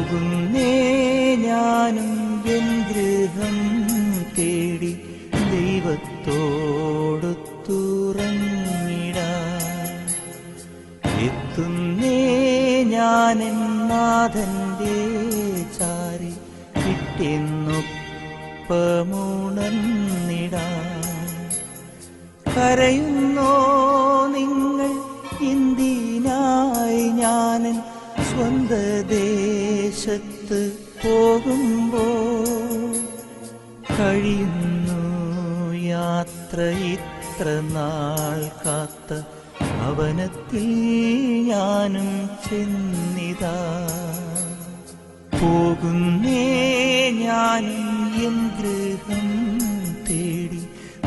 പോകുന്നേ ഞാനും എൻ ഗൃഹം തേടി ദൈവത്തോടൊത്തുറങ്ങിടാൻ. എത്തുന്നേ ഞാനെൻ നാഥന്റെ ചാരി കിട്ടിയെന്നൊപ്പമുണർന്നിടാൻ. കരയുന്നോ നിങ്ങൾ എന്തിനായി ഞാനൻ സ്വന്ത ദേശത്ത് പോകുമ്പോ? കഴിയുന്നു യാത്ര ഇത്ര നാൾ കാത്ത ഭവനത്തിൽ ഞാനും ചെന്നിതാ. പോകുന്നേ ഞാനും എൻ ഗൃഹം തേടി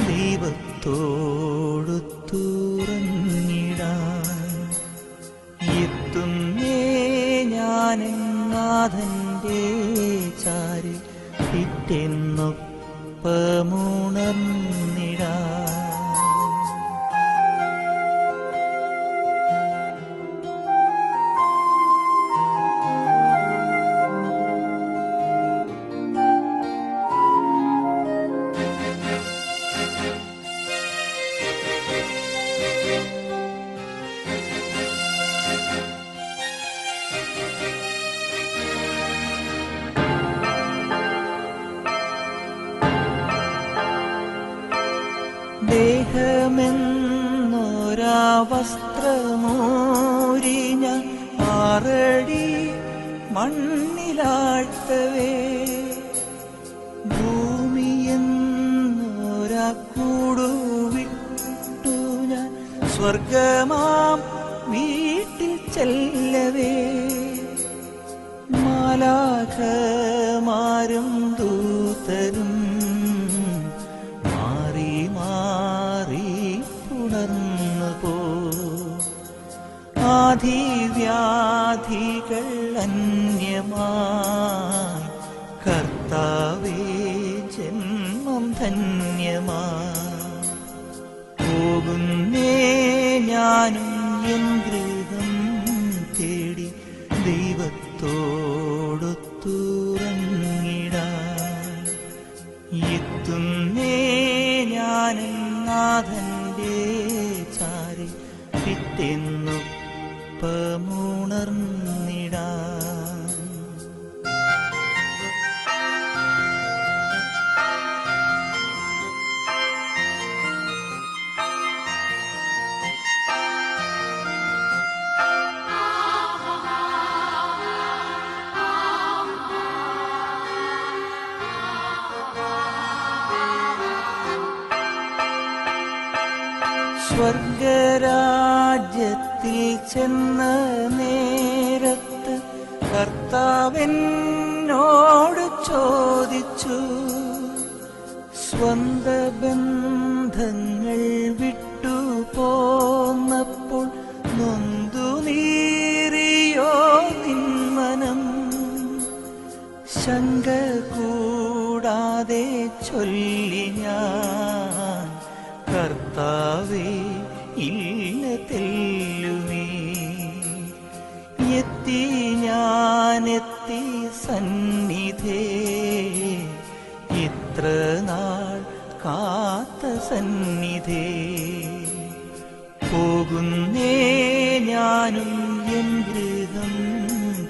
ദൈവത്തോടൊത്തുറങ്ങിടാൻ. എത്തുന്നേ ഞാനെൻ നാഥന്റെ ചാരി പിറ്റെന്നൊപ്പമുണർന്നിടാൻ. ദേഹമെന്നൊരാ വസ്ത്രമോരിഞ്ഞ ആറടി മണ്ണിലാഴ്ത്തവേ, ഭൂമിയെന്നൊരാ കൂടുവിട്ടു ഞാൻ സ്വർഗമാം വീട്ടിൽ ചെല്ലവേ. മാലാഖമാരും ദൂതരും മാറി മാറി പുണർന്നു പോ. ആധിവ്യാധികൾ അന്യമായി കർത്താവേ ജന്മം ധന്യമായി. പോകുന്നേ ഞാനും എൻ ഗൃഹം തേടി ദൈവത്തോടൊത്തുറങ്ങിടാൻ. എത്തുന്നേ ഞാനെൻ നാഥന്റെ ചാരി പിറ്റെന്നൊപ്പമുണർന്നിടാൻ. സ്വർഗരാജ്യത്തിൽ ചെന്ന നേരത്ത് കർത്താവിനോട് ചോദിച്ചു, സ്വന്ത ബന്ധങ്ങൾ വിട്ടു പോന്നപ്പോൾ നൊന്തു നീറിയോ നിന്മനം? ശങ്ക കൂടാതെ ചൊല്ലി ഞാൻ, കർത്താവേ ഇല്ല തെല്ലുമേ. എത്തി ഞാനെത്തി സന്നിധേ, ഇത്ര നാൾ കാത്ത സന്നിധേ. പോകുന്നേ ഞാനും എൻ ഗൃഹം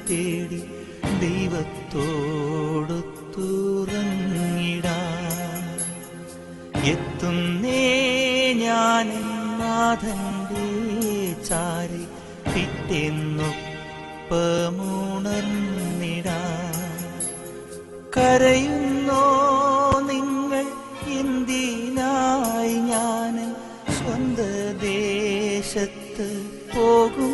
തേടി ദൈവത്തോടൊത്തുറങ്ങിടാൻ. എത്തുന്നേ ഞാനെൻ നാഥന്റെ ചാരി പിറ്റെന്നൊപ്പമുണർന്നിടാൻ. കരയുന്നോ നിങ്ങൾ എന്തിനായി ഞാൻ സ്വന്ത ദേശത്ത് പോകും?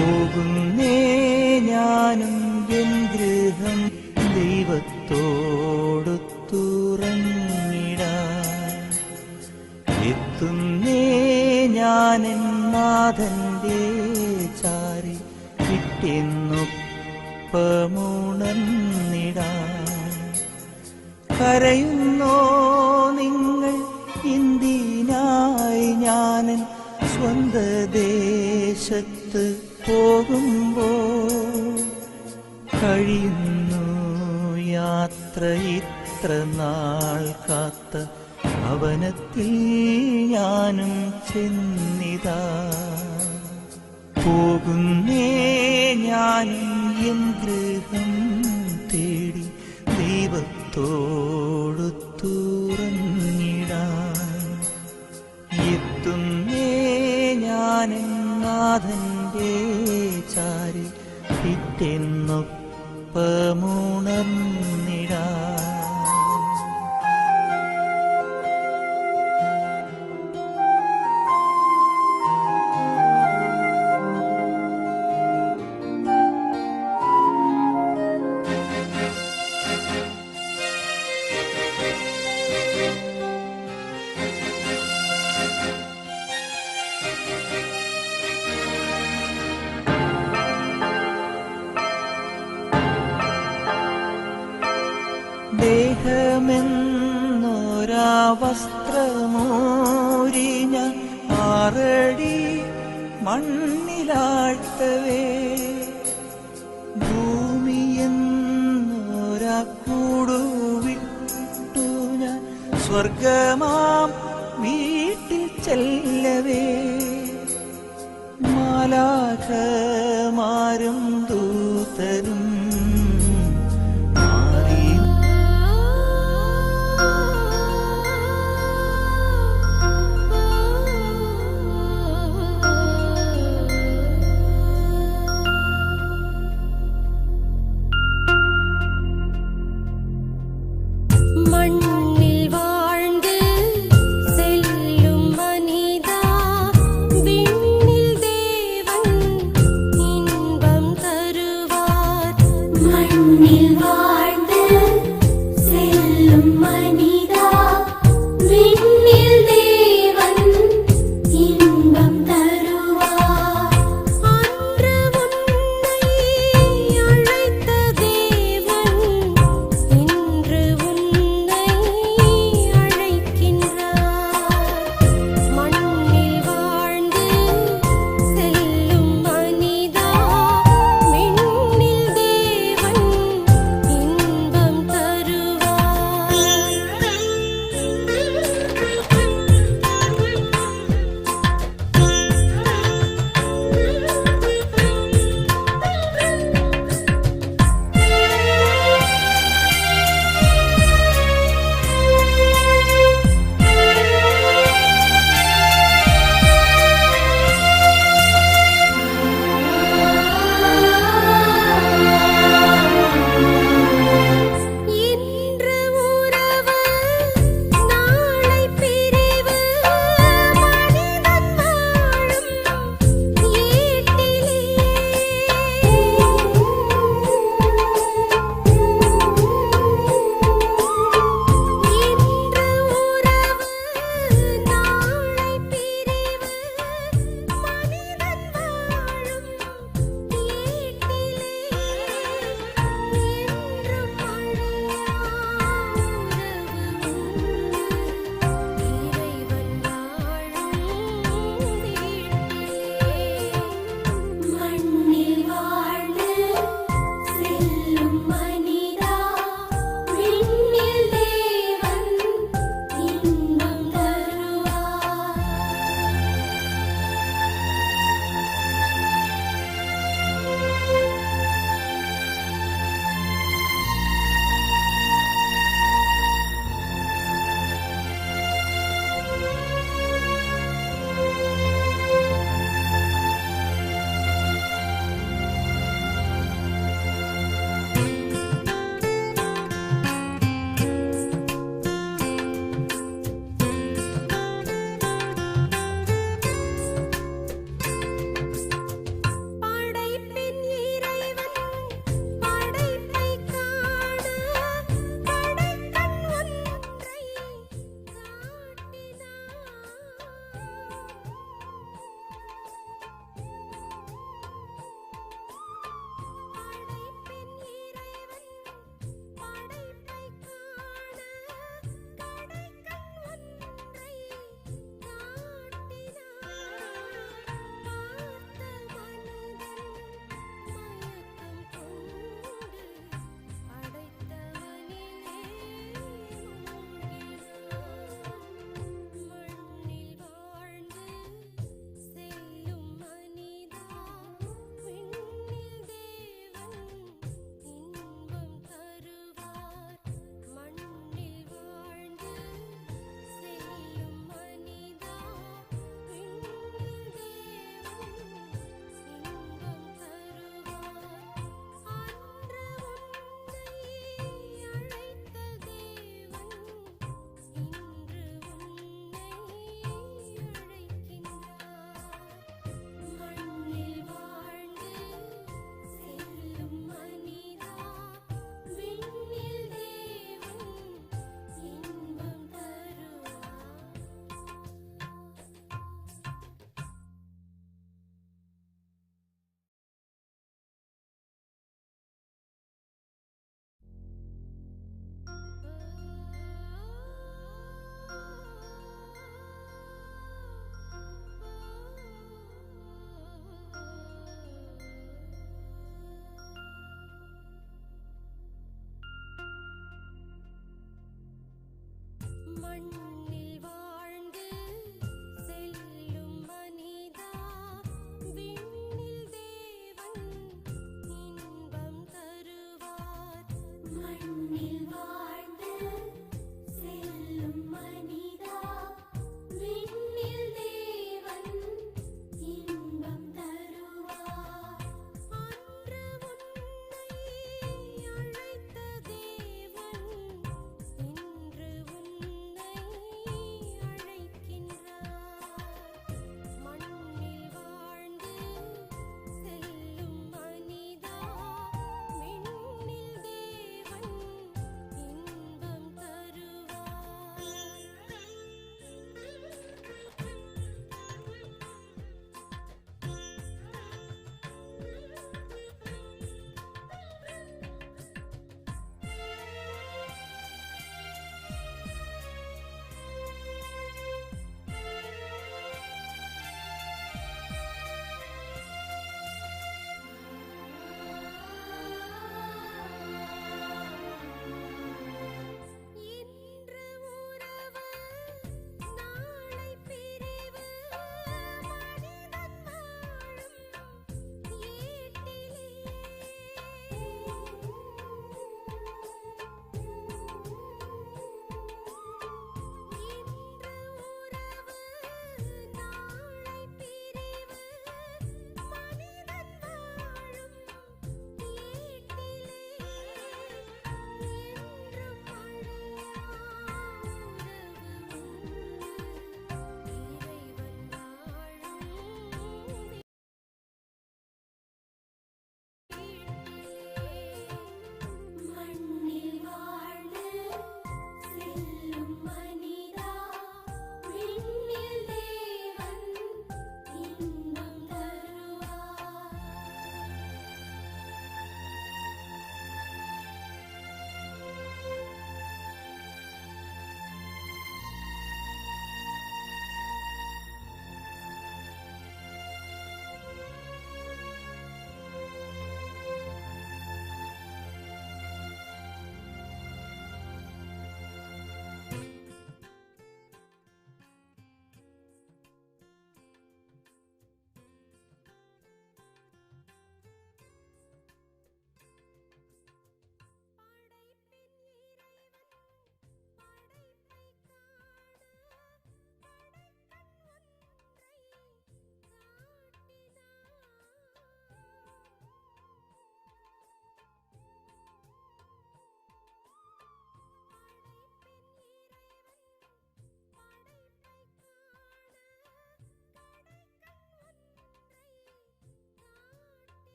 പോകുന്നേ ഞാനും എൻ ഗൃഹം ദൈവത്തോടൊത്തുറങ്ങിടാൻ. എത്തുന്നേ ഞാനെൻ നാഥന്റെ ചാരി കിട്ടിയെന്നൊപ്പമുണർന്നിടാൻ. കരയുന്നോ നിങ്ങൾ എന്തിനായി ഞാനൻ സ്വന്ത ദേശത്ത് പോകുമ്പോൾ? കഴിയുന്നു യാത്ര ഇത്ര നാൾ കാത്ത ഭവനത്തിൽ ഞാനും ചെന്നിതാ. പോകുന്നേ ഞാനും എൻ ഗൃഹം തേടി ദൈവത്തോടൊത്തുറങ്ങിടാൻ. എത്തുന്നേ ഞാനെൻ നാഥന്റെ ചാരി പിറ്റെന്നൊപ്പമുണർന്നിടാൻ. ദേഹമെന്നൊരാ വസ്ത്രമൂരി ഞാൻ ആറടി മണ്ണിലാഴ്ത്തവേ, ഭൂമിയെന്നൊരാ കൂടുവിട്ടു ഞാൻ സ്വർഗമാം വീട്ടിൽ ചെല്ലവേ. മാലാഖമാരും ദൂതരും மண்ணில் வாழ்ந்து செல்லும் மனிதா, விண்ணில் தேவன் இன்பம் தருவார்.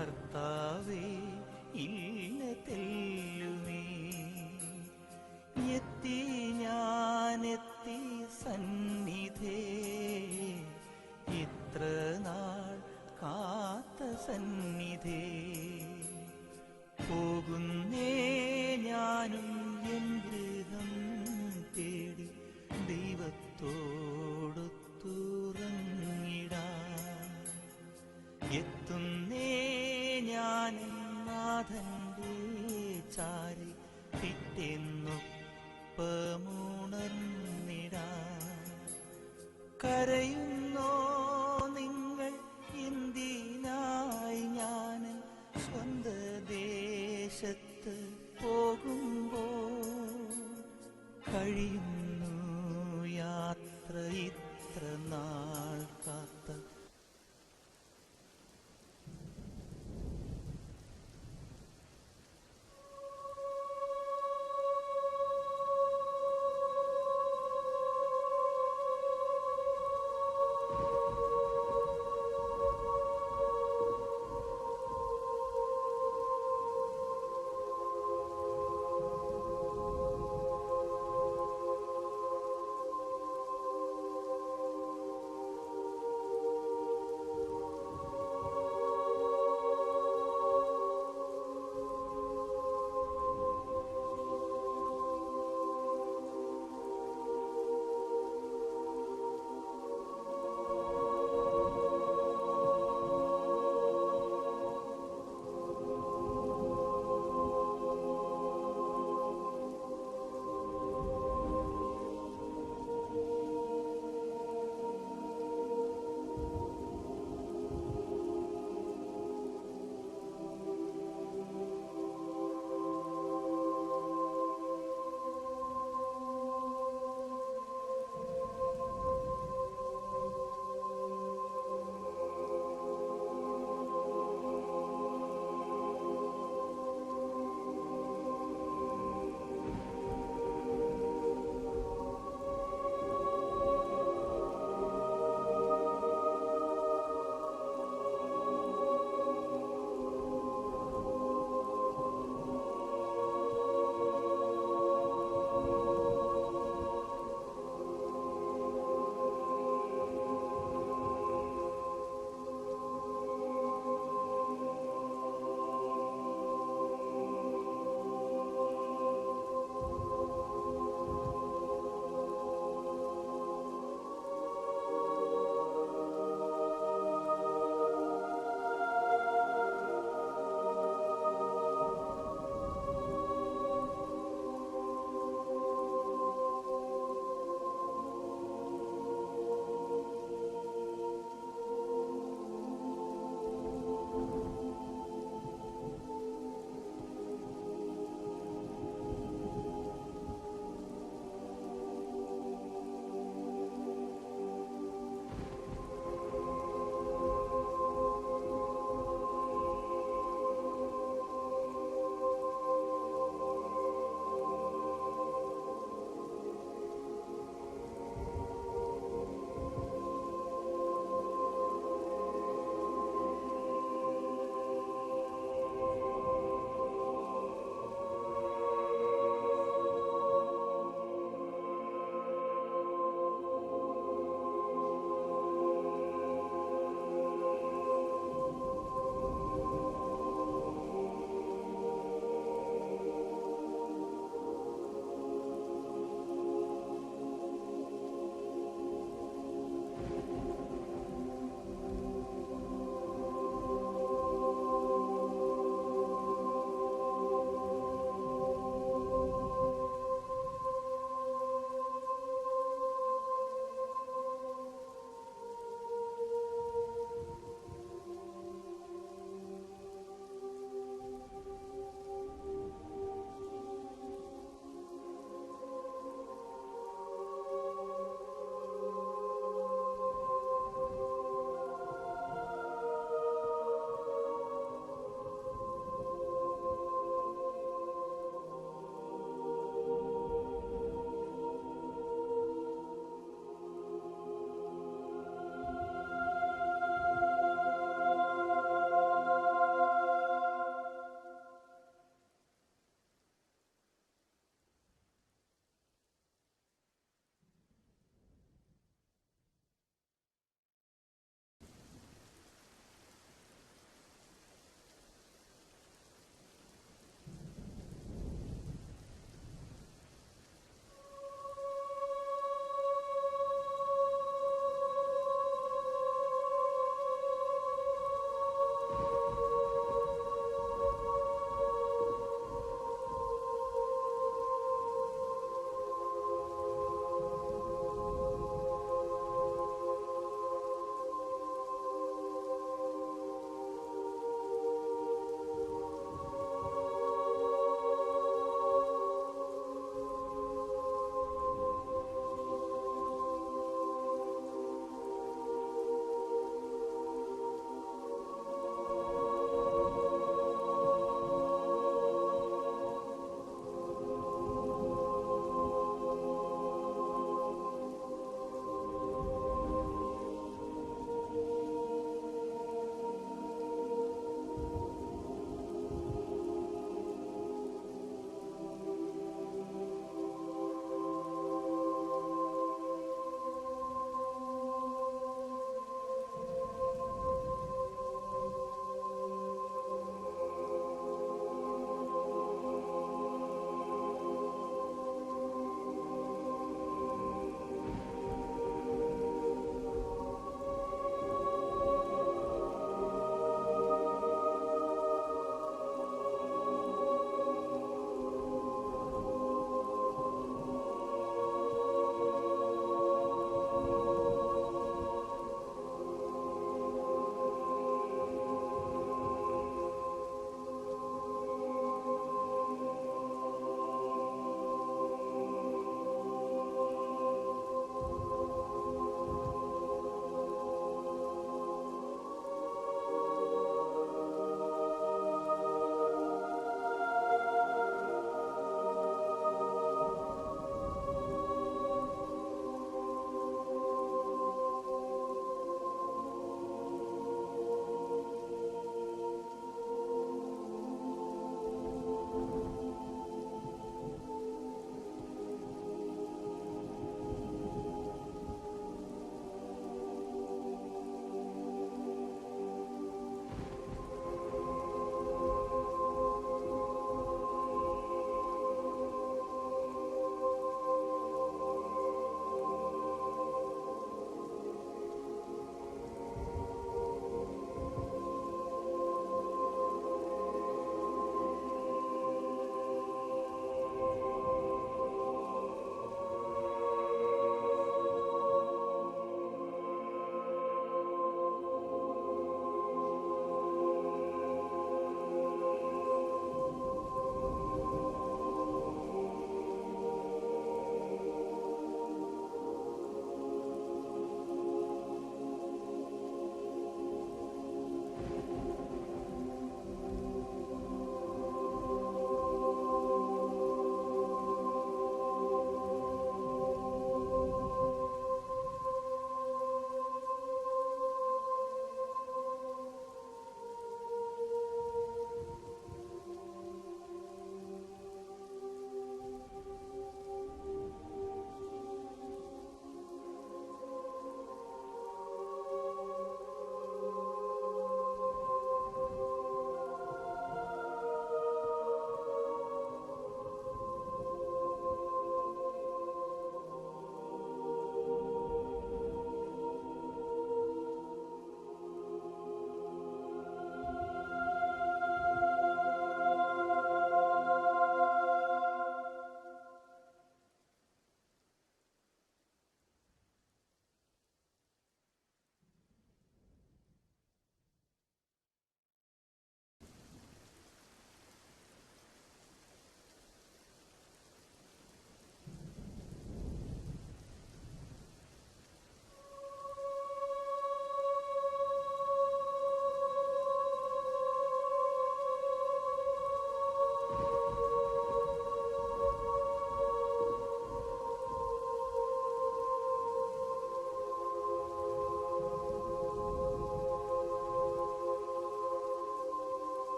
കർത്താവേ ഇല്ല തെല്ലുമേ. എത്തി ഞാനെത്തി സന്നിധേ, ഇത്ര നാൾ കാത്ത സന്നിധേ. പോകുന്നേ ഞാനും എൻ ഗൃഹം തേടി ദൈവത്തോടൊത്തുറങ്ങിടാൻ. എത്തുന്നേ ഞാനും നാഥന്റെ ചാരി പിറ്റേന്നൊപ്പമുണർന്നിടാൻ. കരയുന്നോ നിങ്ങൾ എന്തിനായി ഞാൻ സ്വന്ത ദേശത്ത് പോകുമ്പോ? കഴിയുന്നു യാത്ര ഇത്ര നാൾ കാത്ത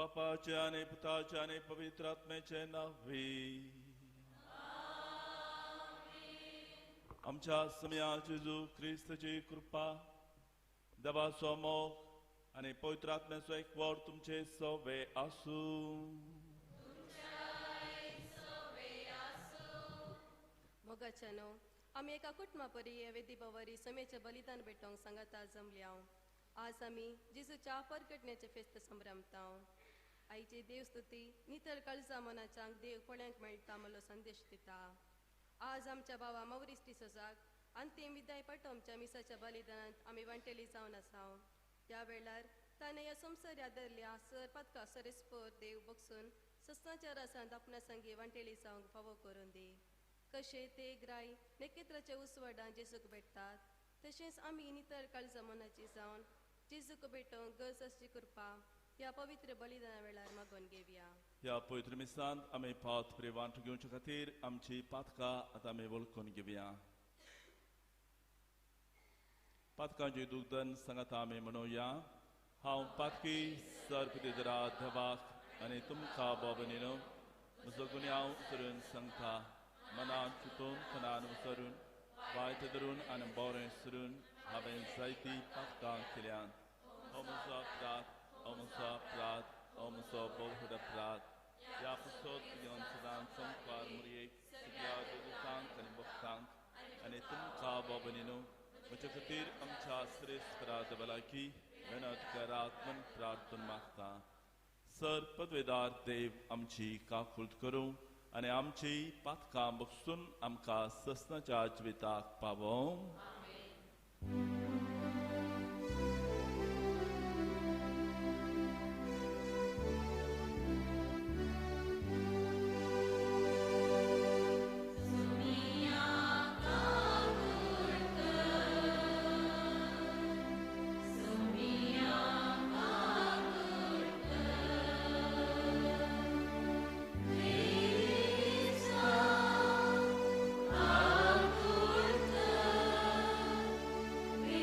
बापाचे आनी पुताचे आनी पवित्र आत्म्याचे नांवे. आमच्या समया जेजू क्रिस्ताची कृपा, देवाचो मोग आनी पवित्र आत्म्याचो एकवट तुमचे सवे आसूं. मोगाच्यानो, आमी एका कुटुंबा परी हे वेदी बवरी समेचें बलिदान भेटोवंक सांगाता जमल्या. आज आमी जेजूच्या परगटण्याचें फेस्त संभ्रमता. आईची देवस्तुती नितळ काळजा मनाच्यांक देव पळ्यांक मेळटा म्हणलो संदेश दिता. आज आमच्या बाबा मौरीस डिसोजाक अंतीम विदाय पाटोमच्या मिसाच्या बलिदानांत आमी वांटेली जावन आसा. ह्या वेळार ताणें ह्या संवसार आदरल्या सर पातका सरेस्पोर देव बगसून सस्नाच्या रसांत आपणा संगी वांटेली जावंक फावो करून दी. कशे ते ग्राय नखेत्राच्या उसवाडान जेजूक भेटतात तशेंच आमी नितळ काळजा मनाची जावन जेजूक भेटोवंक गरज आसची कृपा ह्या पवित्र बलिदाना वेळार मागून घेवया. ह्या पवित्र मिसांत आमी पावत प्री वांटू घेवचे खातीर आमची पातकां आतां आमी वळखून घेवया. पातकांची दुग्धन सांगाता आमी म्हणुया. हांव पातकी सर्पदिदरा देवाक आनी तुमकां बाबनीनो म्हजो गुन्यांव उतरून सांगता. मनान चिंतून मनान उसरून वायट धरून आनी बरें सरून हांवें जायती पातकां केल्यांत. हो म्हजो अपराध, हो म्हजो अपराध, हो म्हजो बहुड अपराध. ह्या पुस्तक घेवन सदांच संपार मुरयेक सगळ्या दुकांक आनी भक्तांक आनी तुमकां बाबनीनो म्हजे खातीर आमच्या श्रेश्ठ भलायकी मेहनत करात म्हूण प्रार्थना मागता. सर पदवेदार देव आमची काकूळट करूं आनी आमची पातकां बगसून आमकां सस्नाच्या जिविताक पावोवं. We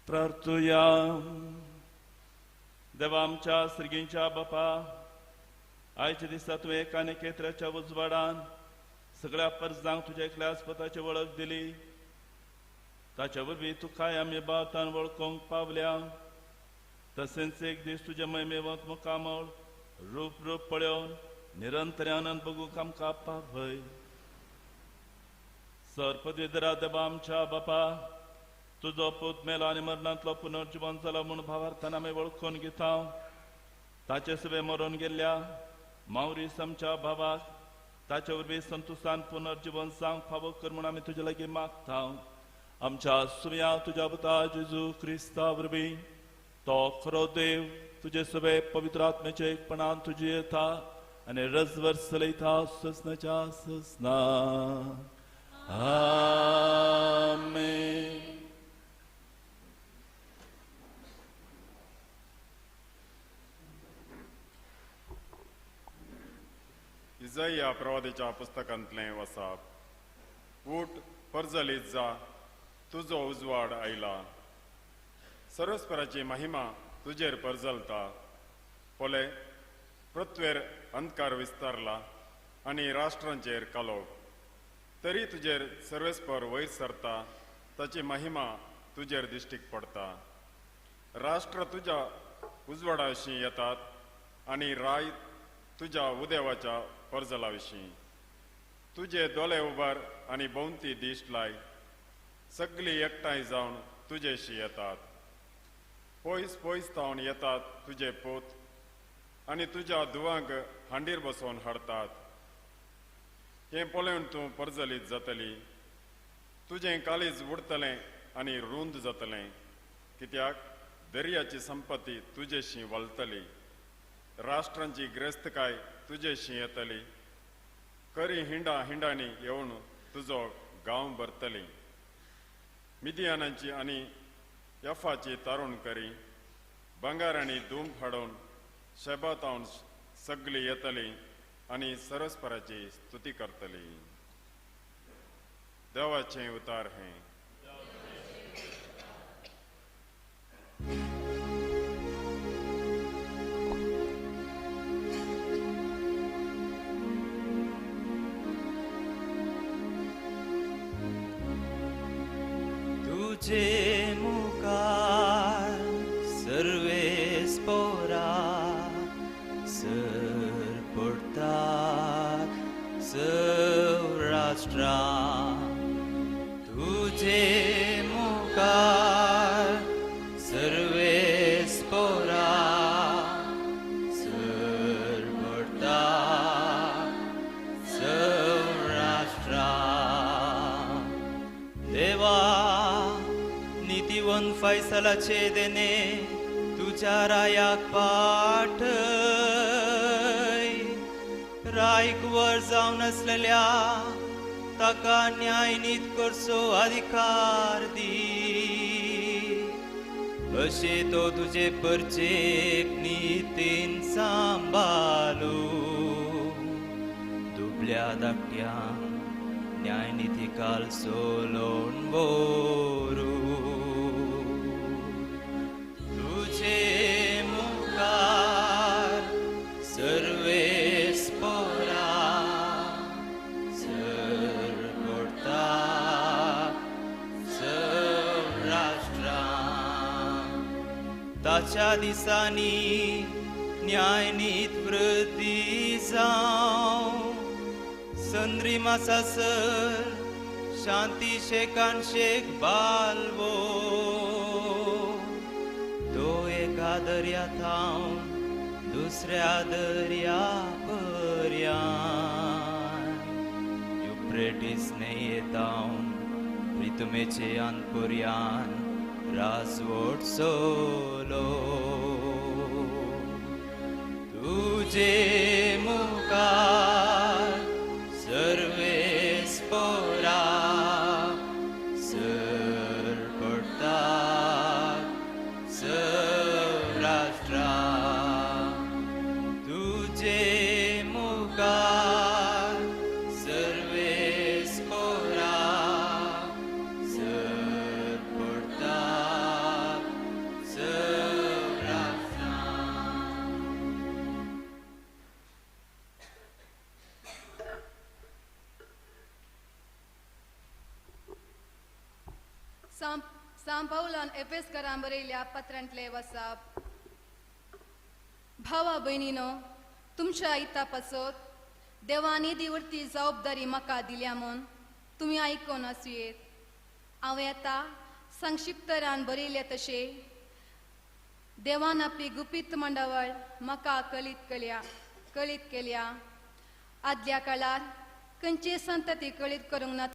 प्रार्थुया. देवा आमच्या सर्गींच्या बापा, आयच्या दिसा तुवें एका आनी एकत्राच्या उजवाडान सगळ्या परजांक तुज्या एकल्या आस्पताची वळख दिली. ताच्या वरवीं तुकाय आमी बावतान वळखूंक पावल्या. तशेंच एक दीस तुज्या महिमेवंत मुखामळ रूप रूप पळोवन निरंतर आनंद बघूंक आमकां पावय. सर्पदिदरा देवा आमच्या बापा, तुजो पूत मेलो आनी मरणांतलो पुनर्जिवन जाला म्हूण भावार्थान आमी वळखून घेता. ताचे सवे मरून गेल्ल्या मावरीस आमच्या भावाक ताचे वरवीं संतोशान पुनर्जिवन जावंक फावो कर म्हूण आमी तुजे लागीं मागता. आमच्या सुव्या तुज्या पुता जेजू क्रिस्ता वरवीं तो खरो देव तुजे सवे पवित्र आत्म्याचे एकपणान तुजी येता आनी रजवर चलयता ससनाच्या ससना. आमेन. इजाया प्रवादीच्या पुस्तकांतलें वसाप. उठ, परजलीत जा, तुजो उजवाड आयला, सर्वस्पराची महिमा तुजेर परजलता. पळय, पृथ्वेर अंधकार विस्तारला आनी राष्ट्रांचेर कालोख, तरी तुजेर सर्वेस्पर वयर सरता, ताची महिमा तुजेर दिश्टीक पडता. राष्ट्र तुज्या उजवाडा विशीं येतात आनी राय तुज्या उदेवाच्या परजला विशीं. तुजे दोळे उबार आनी भोंवती दिश्ट लाय, सगळीं एकठांय जावन तुजेशी येतात. पयस पयस थावन येतात तुजे पूत आनी तुज्या धुवांक हांडीर बसोवन हाडतात. हें पळोवन तूं परजलीत जातली, तुजें काळीज उडतलें आनी रूंद जातलें, कित्याक दर्याची संपत्ती तुजेशी वलतली, राष्ट्रांची ग्रेस्तकाय तुजेशी येतली, करी हिंडा हिंडांनी येवन तुजो गांव भरतली. मिदियानांची आनी यफाची तारुण करी भांगर आनी धूम हाडून शेबातावन सगळी येतली आनी सरस्पराची स्तुती करतली. देवाचें उतार हें. तुझे मुखार सर्वेस पोरा सर पडतात सौराष्ट्रा. तुझे मुखार सर्वेस पोरा सर पडतात सौराष्ट्रा. देवा नितीवंत फैसलाचे देणे तुझ्या रायाक पाठय. रायक वर जावन आसलेल्या ताका न्यायनीत करचो अधिकार दी. अशें तो तुजे परचेक नितीन सांबालू. दुबल्या धाकट्यांक न्यायनिती काल सोलोवन बोरू. तुझे मुखार सर्वेस पोरा सर पडता सौराष्ट्रा. ताच्या दिसांनी न्यायनीत वृद्धी जावं, संद्री मासासर शांती शेकान शेक बालवो. तो एका दर्या थावन दुसऱ्या दर्या पर्यान युप्रेटीस न्हंयेतावन प्रितुमेचे अंतपुर्यान राजवट सोलो. तुझे मुखार सर्वेस पोरा सर पडतात सौराष्ट्रा. तुझे मुखार सर्वेस पोरा सर पडतात सांव पावलान एफेसकारां बरयल्या पत्रांतले वसाप. भावा भयणीनो, तुमच्या इता पासत देवान येदी व्हडली जबाबदारी म्हाका दिल्या म्हूण तुमी आयकून आसुयेत. हांवें आतां संक्षिप्तरान बरयल्या तशें देवान आपली गुपीत मंडावळ म्हाका कळीत केल्या. आदल्या काळार खंयची संतती कळीत करूंक ना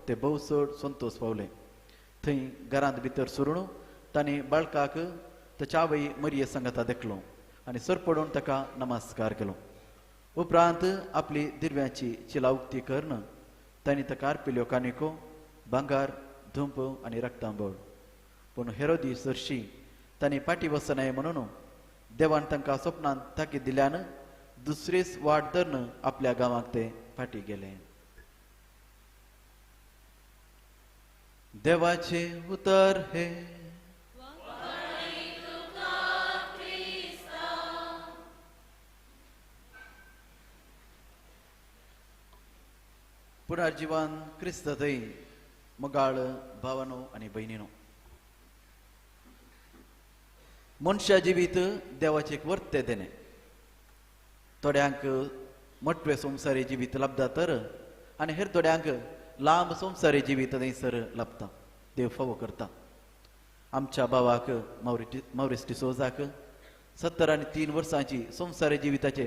ते भोव चड संतोष पावले. थंय घरांत भितर सरून तांणी बाळकाक ताच्या आवय मरिये सांगाता देखलो आनी सरपडून ताका नमस्कार केलो. उपरांत आपली दिरव्याची चिला उक्ती करून तांणी ताका अर्पिल्यो कानिको, भांगर, धुंप आनी रक्तांबळ. पूण हेरोदी सरशी तांणी फाटी वचनाय म्हणून देवान तांकां स्वप्नान ताकीद दिल्यान दुसरीच वाट धरून आपल्या गांवाक ते फाटी गेले. देवाचे उतर हे पुनर्जीवन क्रिस्त थंय मोगाळ भावानो आनी भयणीनो, मनशा जिवीत देवाचे एक वर्ते देणे. थोड्यांक मोटवे संवसारी जिवीत लाभता तर आनी हेर थोड्यांक लांब संवसारी जिवीत थंयसर लाभता, देव फावो करता. आमच्या भावाक मावरीस डिसोजाक 73 वर्सांची संवसारी जिविताचे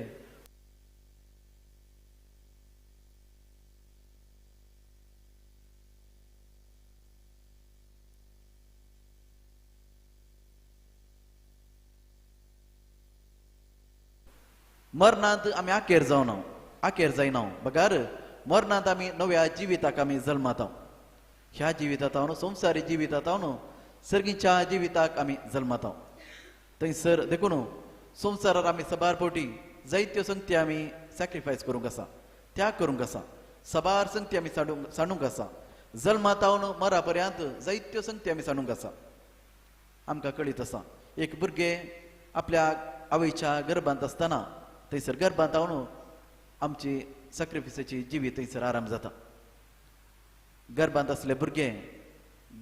मरणांत आमी आकेर जावना, आकेर जायना, बगार मरणांत आमी नव्या जिविताक आमी जल्माता. ह्या जिवितांत संवसारी जिवितांत सर्गीच्या जिविताक आमी जल्माता. थंयसर देखून संवसारार आमी सबार फावटी जायत्यो संगती आमी सॅक्रिफायस करूंक आसा, त्याग करूंक आसा, सबार संगती आमी सांडूंक आसा. जल्मातावन मरा पर्यंत जायत्यो संगती आमी सांडूंक आसा. आमकां कळीत आसा एक भुरगें आपल्या आवयच्या गर्भांत आसतना थंयसर गर्भांत हांव आमची सॅक्रिफिसाची जिवीत थंयसर आराम जाता. गर्भांत आसले भुरगें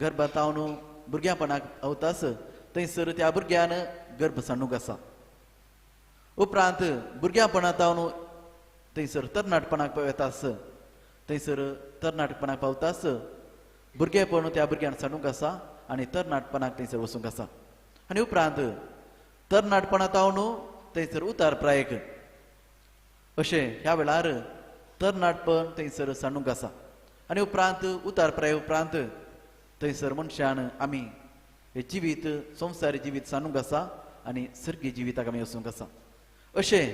गर्भांत हांव भुरग्यापणाक अवतास थंयसर त्या भुरग्यान गर्भ सांडूंक आसा. उपरांत भुरग्यापणांत हांव थंयसर तरणाटपणाक वतास, थंयसर तरणाटपणाक पावतास भुरगेपण त्या भुरग्यान सांडूंक आसा आनी तरणाटपणाक थंयसर वचूंक आसा. आनी उपरांत तरणाटपणांत हांव थंयसर उतार प्रायक अशें ह्या वेळार तरणाटपण थंयसर सांडूंक आसा. आनी उपरांत उतार प्राय उपरांत थंयसर मनशान आमी हे जिवीत संवसारी जिवीत सांडूंक आसा आनी सर्गी जिविताक आमी वचूंक आसा. अशें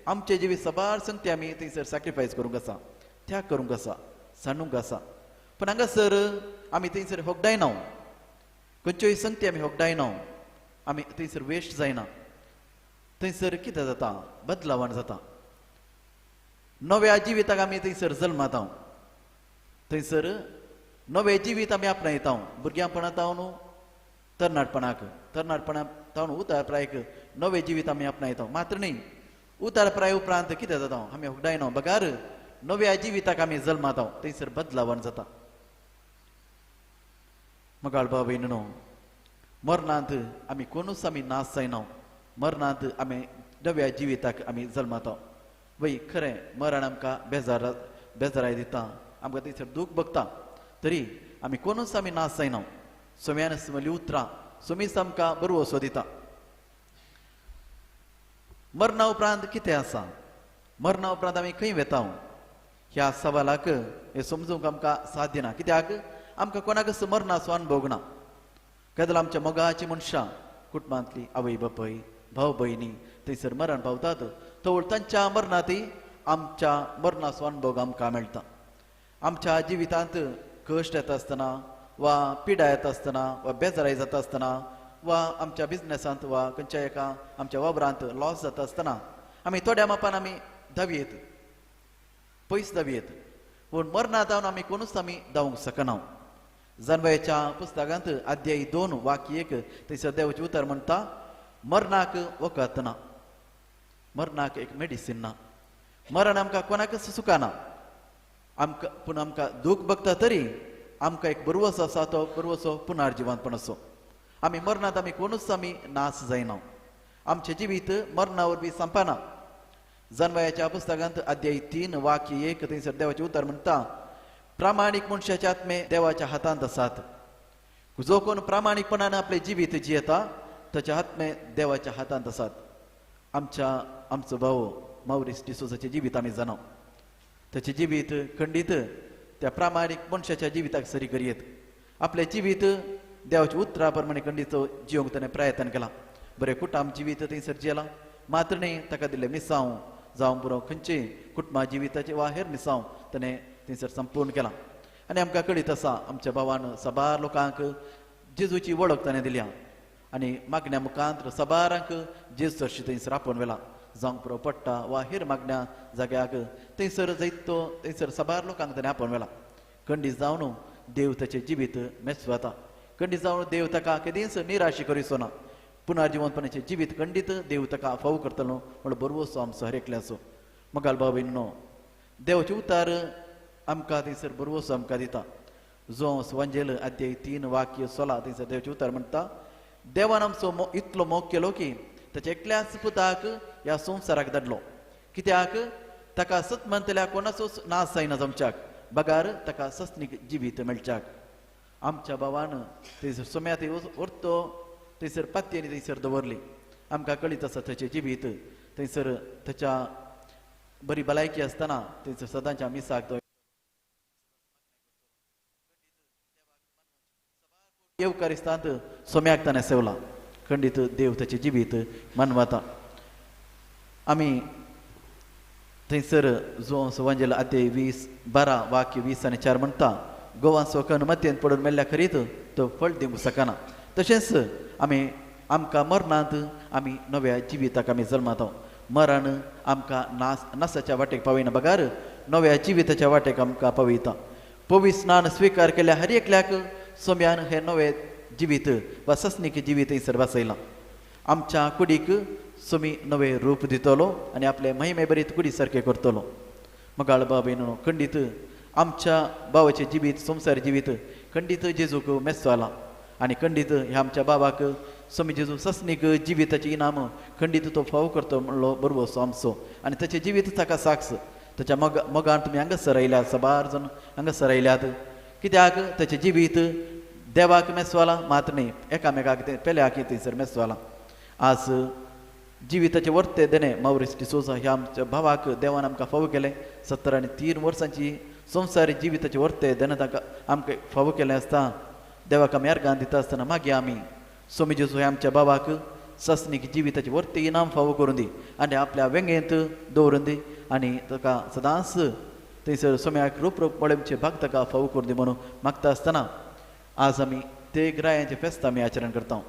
आमचें जिवीत सबार संगती आमी थंयसर सॅक्रिफायस करूंक आसा, त्याग करूंक आसा, सांडूंक आसा. पूण हांगासर आमी थंयसर होगडायना, खंयच्योय संगती आमी होगडायना, आमी थंयसर वेस्ट जायना. थंयसर कितें जाता, बदलावण जाता. नव्या जिविताक आमी थंयसर जल्माता, थंयसर नवें जिवीत आमी आपणायता. भुरग्यांपणांत हांव तरणाटपणाक, तरणाटपणांत हांव उतार प्रायक नवें जिवीत आमी आपणायता. मात्र न्ही उतार प्राय उपरांत कितें जाता, आमी होगडायना, बगार नव्या जिविताक आमी जल्माता, थंयसर बदलावण जाता. मगाळ भाव भयणीनो, मरणांत आमी कोणूच आमी नाश जायना, मरणांत आमी नव्या जिविताक आमी जल्माता. वय खरें मरण आमकां बेजाराय दिता, आमकां थंयसर दूख भोगता, तरी आमी कोणूच आमी नाश जायना. सोम्यान म्हणली उतरां सोमीच आमकां बरवसो दिता. मरणा उपरांत कितें आसा, मरणा उपरांत आमी खंय वेता ह्या सवालाक हें समजूंक आमकां साध्य ना. कित्याक आमकां कोणाकच मरणाचो अणभव ना. केदल आमच्या मोगाची मनशां कुटुंबांतली आवय बापूय भाव भयणी थंयसर मरण पावतात, तवळ तांच्या मरणांतय आमच्या मरणाचो अणभव आमकां मेळटा. आमच्या जिवितांत कश्ट येता आसतना वा पिडा येता आसतना वा बेजाराय जाता आसतना वा आमच्या बिजनेसांत वा खंयच्या एका आमच्या वावरांत लॉस जाता आसतना आमी थोड्या मापान आमी धांवयेत, पयस धांवयेत, पूण मरणांत धांवन आमी कोणूच आमी धांवंक शकना. जानवयाच्या पुस्तकांत अध्याय 2 वाक्य 1 थंयसर देवाचें उतर म्हणटा, मरणाक वखद ना, मरणाक एक मेडिसीन ना, मरण आमकां कोणाकच सुखाना आमकां, पूण आमकां दूख भोगता तरी आमकां एक बरवसो आसा, तो बरवसो पुनर्जिवंतपण असो. आमी मरणांत आमी कोणूच आमी नाश जायना, आमचें जिवीत मरणा वरवीं संपना. जानवयाच्या पुस्तकांत अध्याय 3 वाक्य 1 थंयसर देवाचें उतर म्हणटा, प्रामाणीक मनशाचे आत्मे देवाच्या हातांत आसात. जो कोण प्रामाणीकपणान आपलें जिवीत जियेता ताचे आत्मे देवाच्या हातांत आसात. आमचो भाव मावरीस डिसोजाचें जिवीत आमी जाणा, ताचें जिवीत खंडीत त्या प्रामाणीक मनशाच्या जिविताक सरी करयेत. आपलें जिवीत देवाच्या उतरा प्रमाणे खंडीत जिवंक ताणें प्रयत्न केला. बरें कुटुंब जिवीत थंयसर जियेलां, मात्र न्ही ताका दिल्लें मिसांव जावं पुरो खंयचें कुटुंबा जिविताचें वा हेर मिसांव ताणें थंयसर संपूर्ण केलां. आनी आमकां कळीत आसा आमच्या भावान साबार लोकांक जेजूची वळख ताणें दिल्या आनी मागण्या मुखांत साबारांक जेजू सरशी थंयसर आपोवन व्हेला. जावंक पुरो पडटा वा हेर मागण्या जाग्याक थंयसर जैत तो थंयसर साबार लोकांक ताणें आपोवन व्हेला. खंडीत जावन देव ताचें जिवीत मेचवता, खंडीत जावन देव ताका केदींच निराशी करिसो ना. पुनर्जिवंतपणाचें जिवीत खंडीत देव ताका फावो करतलो म्हण बरवसो आमचो हर एकल्याचो. मगाल भाव भयणीनो, देवाचें उतार आमकां थंयसर बरवसो आमकां दिता. जोंस वांजेल अध्याय 3 वाक्य 16 थंयसर देवाचें उतार म्हणटा, देवान आमचो इतलो मोग केलो की ताच्या एकल्याच पुताक ह्या संवसाराक धाडलो, कित्याक ताका सत मानतल्या कोणाचोच नाश जायना जमच्याक, बगार ताका सस्नीक जिवीत मेळच्याक. आमच्या भावान थंयसर सोम्या थंय व्हरतो थंयसर पातयेनी थंयसर दवरली. आमकां कळीत आसा ताचें जिवीत थंयसर ताच्या बरी भलायकी आसतना थंयसर सदांच्या मिसाक तो येवकारिस्तांत सोम्याक ताणें सेवला. खंडीत देव ताचें जिवीत मानवता. आमी थंयसर जुवांव वांजेल अध्याय 20 12 वाक्य 20 आनी 4 म्हणटा, गोवांचो कण मातयेंत पडून मेल्ल्या खरीत तो फळ दिवंक शकना। तशेंच आमी आमकां मरणांत आमी नव्या जिविताक आमी जल्माता। मरण आमकां नासाच्या वाटेक पावयना बगार नव्या जिविताच्या वाटेक आमकां पावयता। पवित्र स्नान स्विकार केल्या हर एकल्याक सोम्यान हें नवें जिवीत वा ससनीक जिवीत थंयसर वाचयलां। आमच्या कुडीक सोमी नवें रूप दितलो आनी आपले महिमे बरीत कुडी सारकें करतलो। मगाळ बाबेन खंडीत आमच्या बाबाचें जिवीत संवसार जिवीत खंडीत जेजूक मेस्तो आला आनी खंडीत ह्या आमच्या बाबाक सोमी जेजू ससनीक जिविताचें इनाम खंडीत तो फावो करतो म्हणलो बरोबर आमचो आनी ताचें जिवीत ताका साक्ष। ताच्या मोगान तुमी हांगासर आयल्यात, साबार जाण हांगासर आयल्यात कित्याक ताचें जिवीत देवाक मेस्तो आला मात न्ही एकामेकाक तें पेल्याक थंयसर मेस्तो आला। आज जिविताचें वर्ते देणें मावरीस डिसोजा ह्या आमच्या भावाक देवान आमकां फावो केलें। 70 आनी 3 वर्सांची संवसारी जिविताचें वर्ते देणें तांकां आमकां फावो केलें आसता। देवाक आमी अर्गान दिता आसतना मागीर आमी सोमी जेजू ह्या आमच्या बाबाक ससनीक जिविताचें वर्ते इनाम फावो करून दी आनी आपल्या वेंगेंत दवरून दी आनी ताका सदांच थंयसर सोम्याक रूप रूप मळमचे भाग ताका फावो करून दी म्हणून मागता आसतना आज आमी ते ग्रायांचें फेस्त आमी आचरण करता।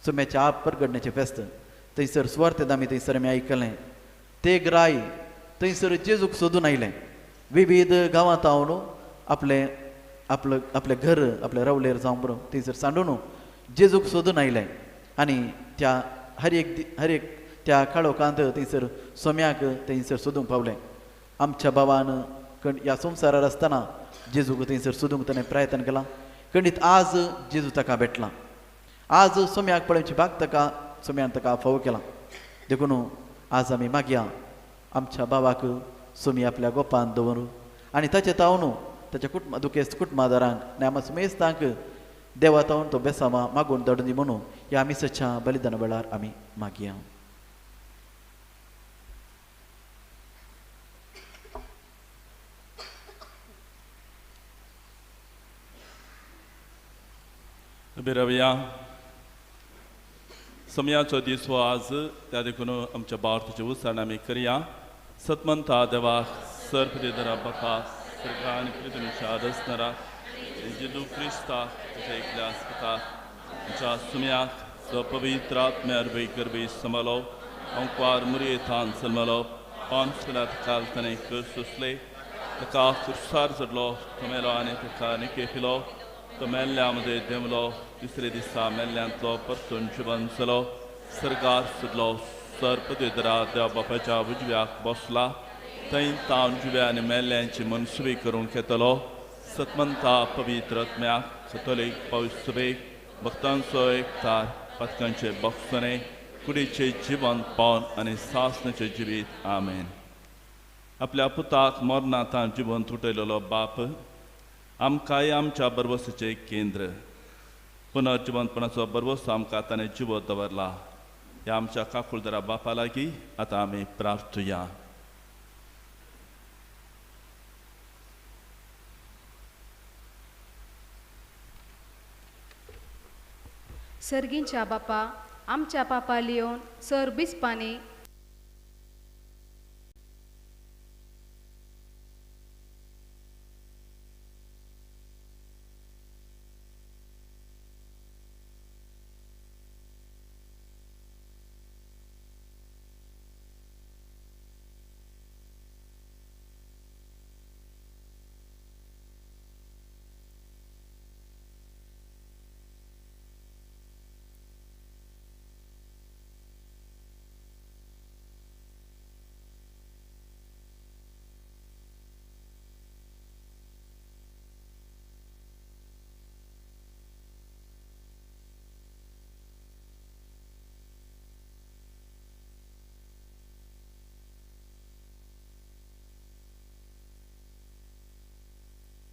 सोम्याचें आप परगडण्याचें फेस्त थंयसर सुवार्थेंत आमी थंयसर आमी आयकलें ते ग्राय थंयसर जेजूक सोदून आयलें। विविध गांवांत हांव आपलें आपलं आपलें घर आपलें रावलेर जावं बरो थंयसर सांडून जेजूक सोदून आयलें आनी त्या हर एक त्या काळोखांत थंयसर सोम्याक थंयसर सोदूंक पावलें। आमच्या बाबान ह्या संवसारार आसतना जेजूक थंयसर सोदूंक ताणें प्रयत्न केला। खंडीत आज जेजू ताका भेटला। आज सोम्याक पळोवची भाग ताका सोम्यान ताका फावो केला। देखून आज आमी मागया आमच्या बाबाक सोमी आपल्या गोपान दवरू आनी ताचे तावन ताच्या कुटुंब दुखेस्त कुटुंबादारांक आनी आमच्या सुमेस्तांक देवा तावन तो बेसामा मागून धाडून दी म्हणून ह्या मिसाच्या बलिदाना वेळार आमी मागया। बिरवया समयाचो दीस हो आज, त्या देखून आमच्या भारताचे उच्चारण आमी करया। सतमंता देवाक सर्पदेदरा बापा सरकार आनी पृथ्वीच्या रचणाराक जेजू क्रिस्ताक ताच्या एकल्या आस्पताक आमच्या सुम्याक पवित्र आत्म्या अरबी गरबी समालो अंकवार मुरयेथान जल्मलो 5 पिलात काल ताणें सोंसले ताका खुर्सार चडलो तो मेलो आनी ताका निकेपिलो तो मेल्ल्या मदें देंवलो तिसरे दिसा मेल्ल्यांतलो परतून जिवन जालो सर्गार सुटलो सर्पदेदरा देव बापाच्या उजव्याक बसला थंय तावन जिव्या आनी मेल्ल्यांची मनसुबी करूंक येतलो। सतमंता पवित्र आत्म्याक कथोलीक पवित्र भक्तांचो एकतार पातकांचे बक्षणे कुडीचे जिवन पावन आनी सासनाचें जिवीत आमेन। आपल्या पुताक मरणांत जिवन तुटयलेलो बाप आमकांय आमच्या बरवसाचें केंद्र पुनर्जिवंतपणाचो बरवसो आमकां ताणें जिवो दवरला। ह्या आमच्या काकुळदरा बापा लागीं आतां आमी प्रार्थुया। सर्गींच्या बापा आमच्या पापा लियोन सर बिस्पानी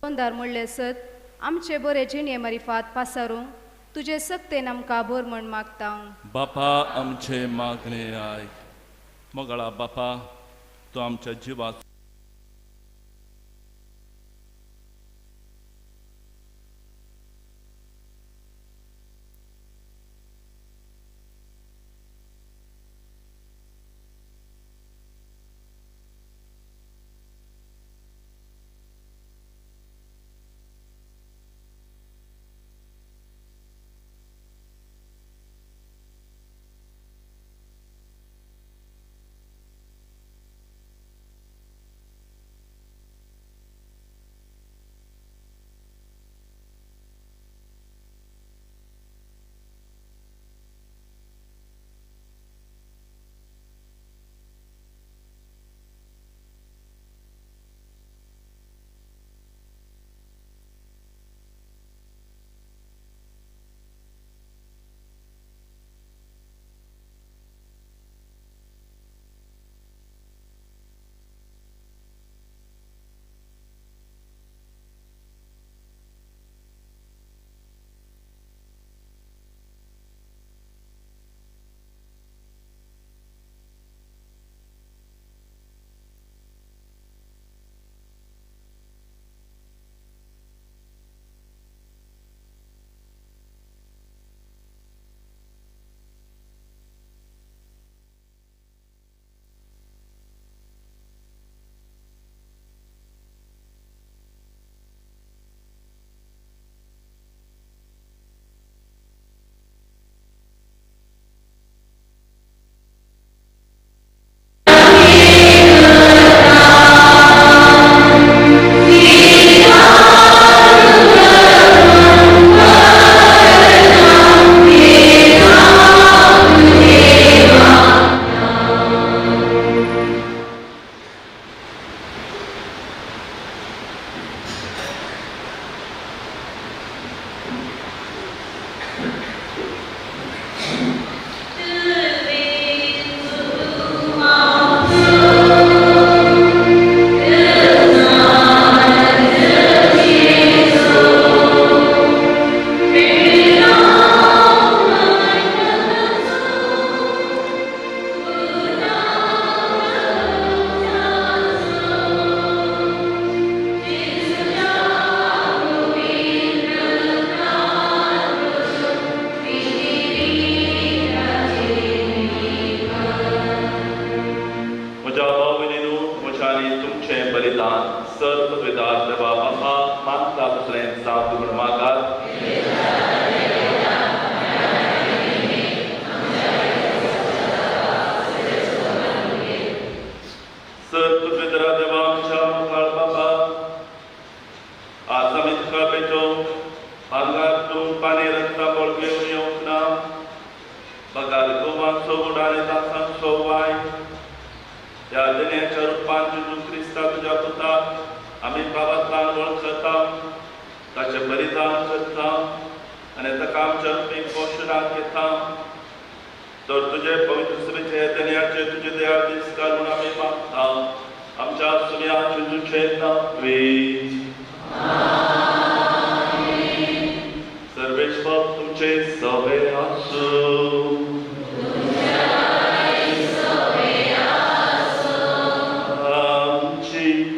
तोंडार म्हणले सत आमचे बरे जिणे मारिफात पासारूंक तुजे सक्तेन आमकां भर म्हण मागता। बापा आमचे मागणे आयक। मोगाळा बापा तूं आमच्या जिवाचो देवा बापा मागता तसलें जावं म्हूण मागात. सर पृथ्वीधरा देवा आमच्या मुखार बापा आज आमी तुका भेटोवंक हांगा तूं पाणी रक्ता बळगें येवंक ना बगार गोवांचो गोड आनी दासांचो वाय ह्या देण्याच्या रुपान जेजू क्रिस्ता तुज्या पुताक आमी बाबांतल्यान वळखता, ताचें बलिदान करता आनी ताका आमच्या रुपी पोशणाक घेता. तर तुजे पवित्र सभेचे देण्याचे तुजे दया दिसकार म्हूण आमी मागता आमच्या सुम्या जेजूचे नांवे. सर्वेश्वर तुमचे सवे आसूं.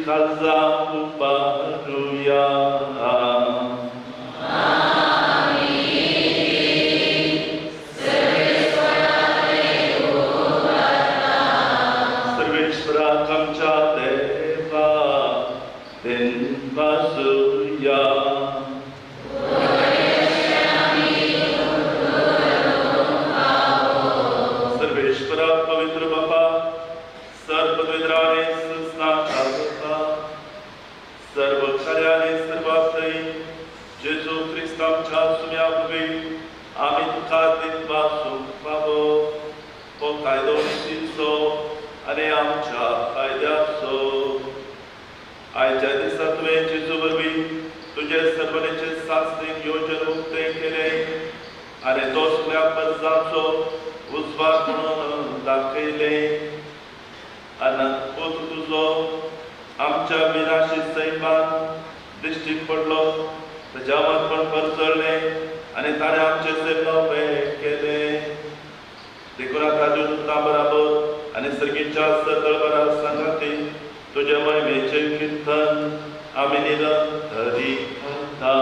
खाजा उबारुया. सर्वेश्वराक आमच्या देवा देनवासुया. सर्वेश्वरा पवित्र बापा सर्व सर्व कार्याने सर्वांतय जेजू क्रिस्त आमच्या सुम्या वरवीं आमी तुका दिनवासूंक फावो हो कायदो नितीचो आनी आमच्या कायद्याचो. आयच्या दिसा तुवें जेजू वरवीं तुजे सर्वनेचे सासणीक योजन उक्तें केलें आनी तो सगळ्या परजांचो उजवाड म्हणून दाखयलें. आनी पूत तुजो आमच्या विनाशी सैमान दिश्टी पडलो, ताच्या मत परजळ्ळें आनी ताणें आमचें सैम नवें केलें. देखून आतां जेजूता बराबर आनी सर्गीच्या सकळबरा सांगाती तुज्या महिमेचें किर्तन आमी निरंतरी करता.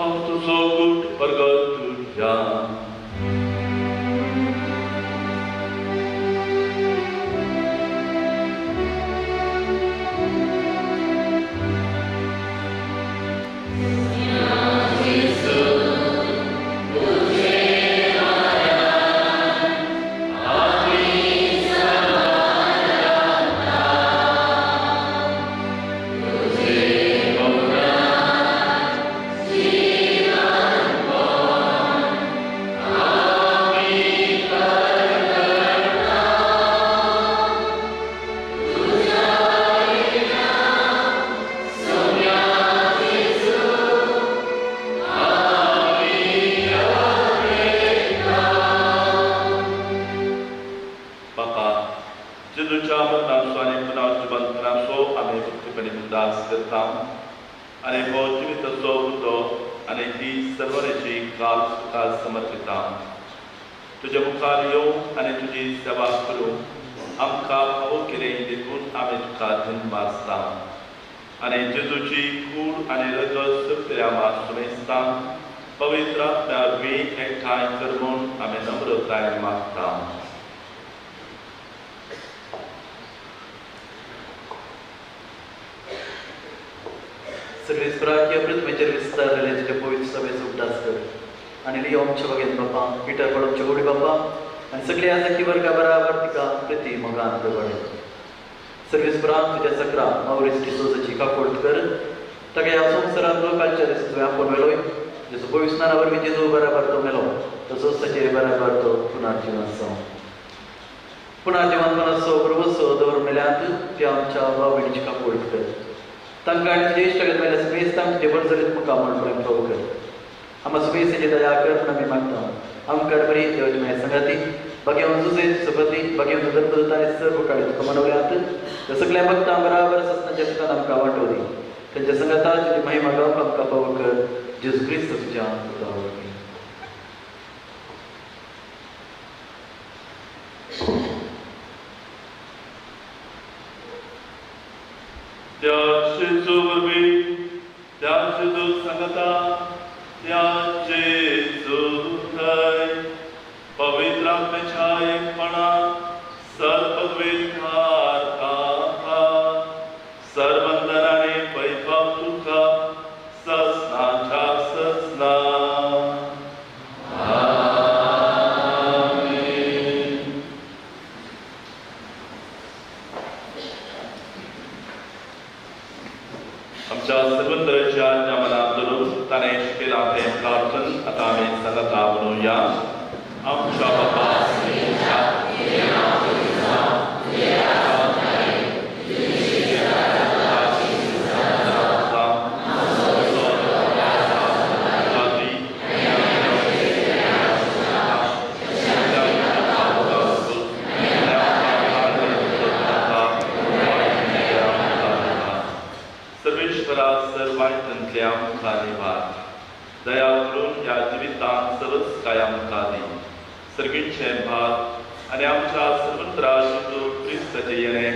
हांव तुजो कूट परगट तुज्या. तुज्या मुखार येवं आनी तुजी सेवा करूं आमकां फावो केलें देखून आमी तुका धन्यवाद दिता आनी जेजूची कूड आनी रगत सगळ्या सुमेस्तां पवित्र आत्म्या वरवीं एकठांय कर म्हूण आमी नम्रतायेन मागता. सगळे स्पराक ह्या पृथ्वीचेर विस्तारलेले तुज्या पवित्र सभेचो उगडास कर आनी लियो आमच्या बगेन बापा, पिटर पडोमचे गोडी बापा आनी सगळे आसा वर्गा बराबर तिका प्रिती मोगान प्रवडे. सर्वेस्परान तुज्या सकरा मावरीस डिसोजाची काकोड कर ताका ह्या संवसारांतलो कालच्या दिसा तुवें आपोवन व्हेलोय जसो पवित्र स्नाना वरवीं जेजू बराबर तो मेलो तसोच ताचेर बराबर तो पुनर्जिवन आसा. पुनर्जिवनपणाचो प्रभुसो दवरून मेल्यांत त्या आमच्या भाव भयणीची काकोड कर तांकां आनी तुजे इश्टागत मेल्या समेस्तांक तुजे बरजरीत मुखार म्हणून प्रभू कर. आमकां सुबेसाची दया कर म्हूण आमी मागता. आमकां बरी देवाची माया संगाती बागेवन जुजे सोबती बागेवन धर्मदूत आनी सर्व काळी तुका मनवल्यात त्या सगळ्या भक्तां बराबर ससनाच्या सुखान आमकां वांटो दी. तांच्या संगाता तुजी महिमा गावंक आमकां फावो कर जेजू क्रिस्त तुज्या पुता वरवीं. त्या जेजू वरवीं, त्या जेजू सांगता, त्या जेजू थंय पवित्र आत्म्याच्या एकपणान सर्वद्वेधार सर्वंदनाने वैभव तुका ससनाच्या ससना. आमेन. आमच्या सर्वंदराच्या आज्ञा मनात धरून ताणें शिकयलां तें प्रार्थन आतां आमी सांगता म्हणुया. आमच्या बापा सर्वेश्वरा सर्वांतल्या मुखार वाट दया करून ह्या जिवितांत सरस काया मुखार दी सर्गीचें भात आनी आमच्या सर्वंत्रा जेजू क्रिस्ताचें येणें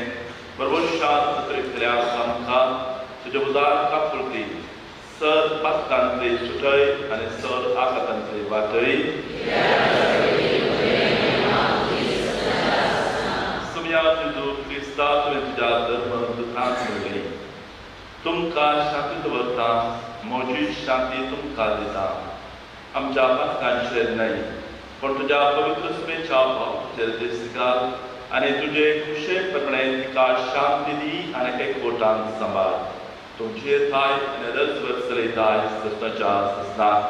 बरोबरशान उतरितल्या आमकां तुज्या उदार काकुळटी सर पातकांतली सुटय आनी सर आघातांतली वाटय. सुमया जेजू क्रिस्ता तुवें तुज्या धर्म दुतांक म्हणलें तुमकां शांती दवरता म्हजी शांती तुमकां दिता. आमच्या पातकांचेर न्हय पण तुज्या पवित्र सुमेच्या भावचेर दिस घाल आनी तुजे खुशे प्रमाणे तिका शांती दी आनी एकवटान सांबाळ. तुमची थाय आनी रजवर चलयताय ससनाच्या ससनाक.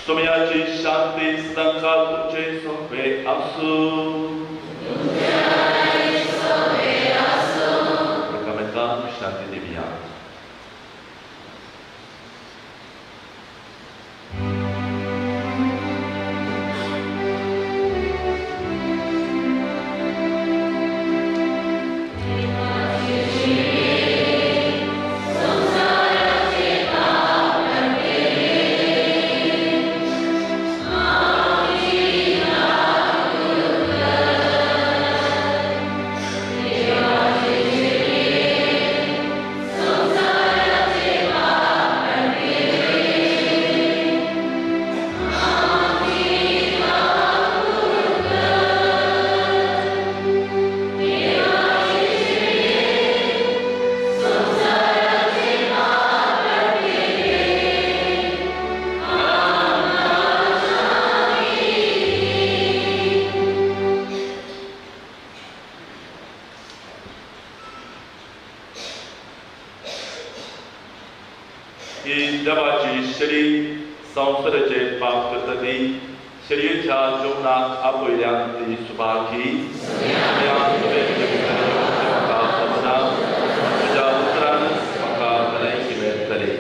सोम्याची शांती सदांकाळ तुमचे सोंपे आसूं. एकामेकांक शांती दिवया. Amen. शेळी संवसाराचे पाप करता ती शेळयेच्या जेवणाक आपयल्यान ती सुभागी. म्हाका सपना तुज्या उतरान म्हाका भलायकी मेळटली.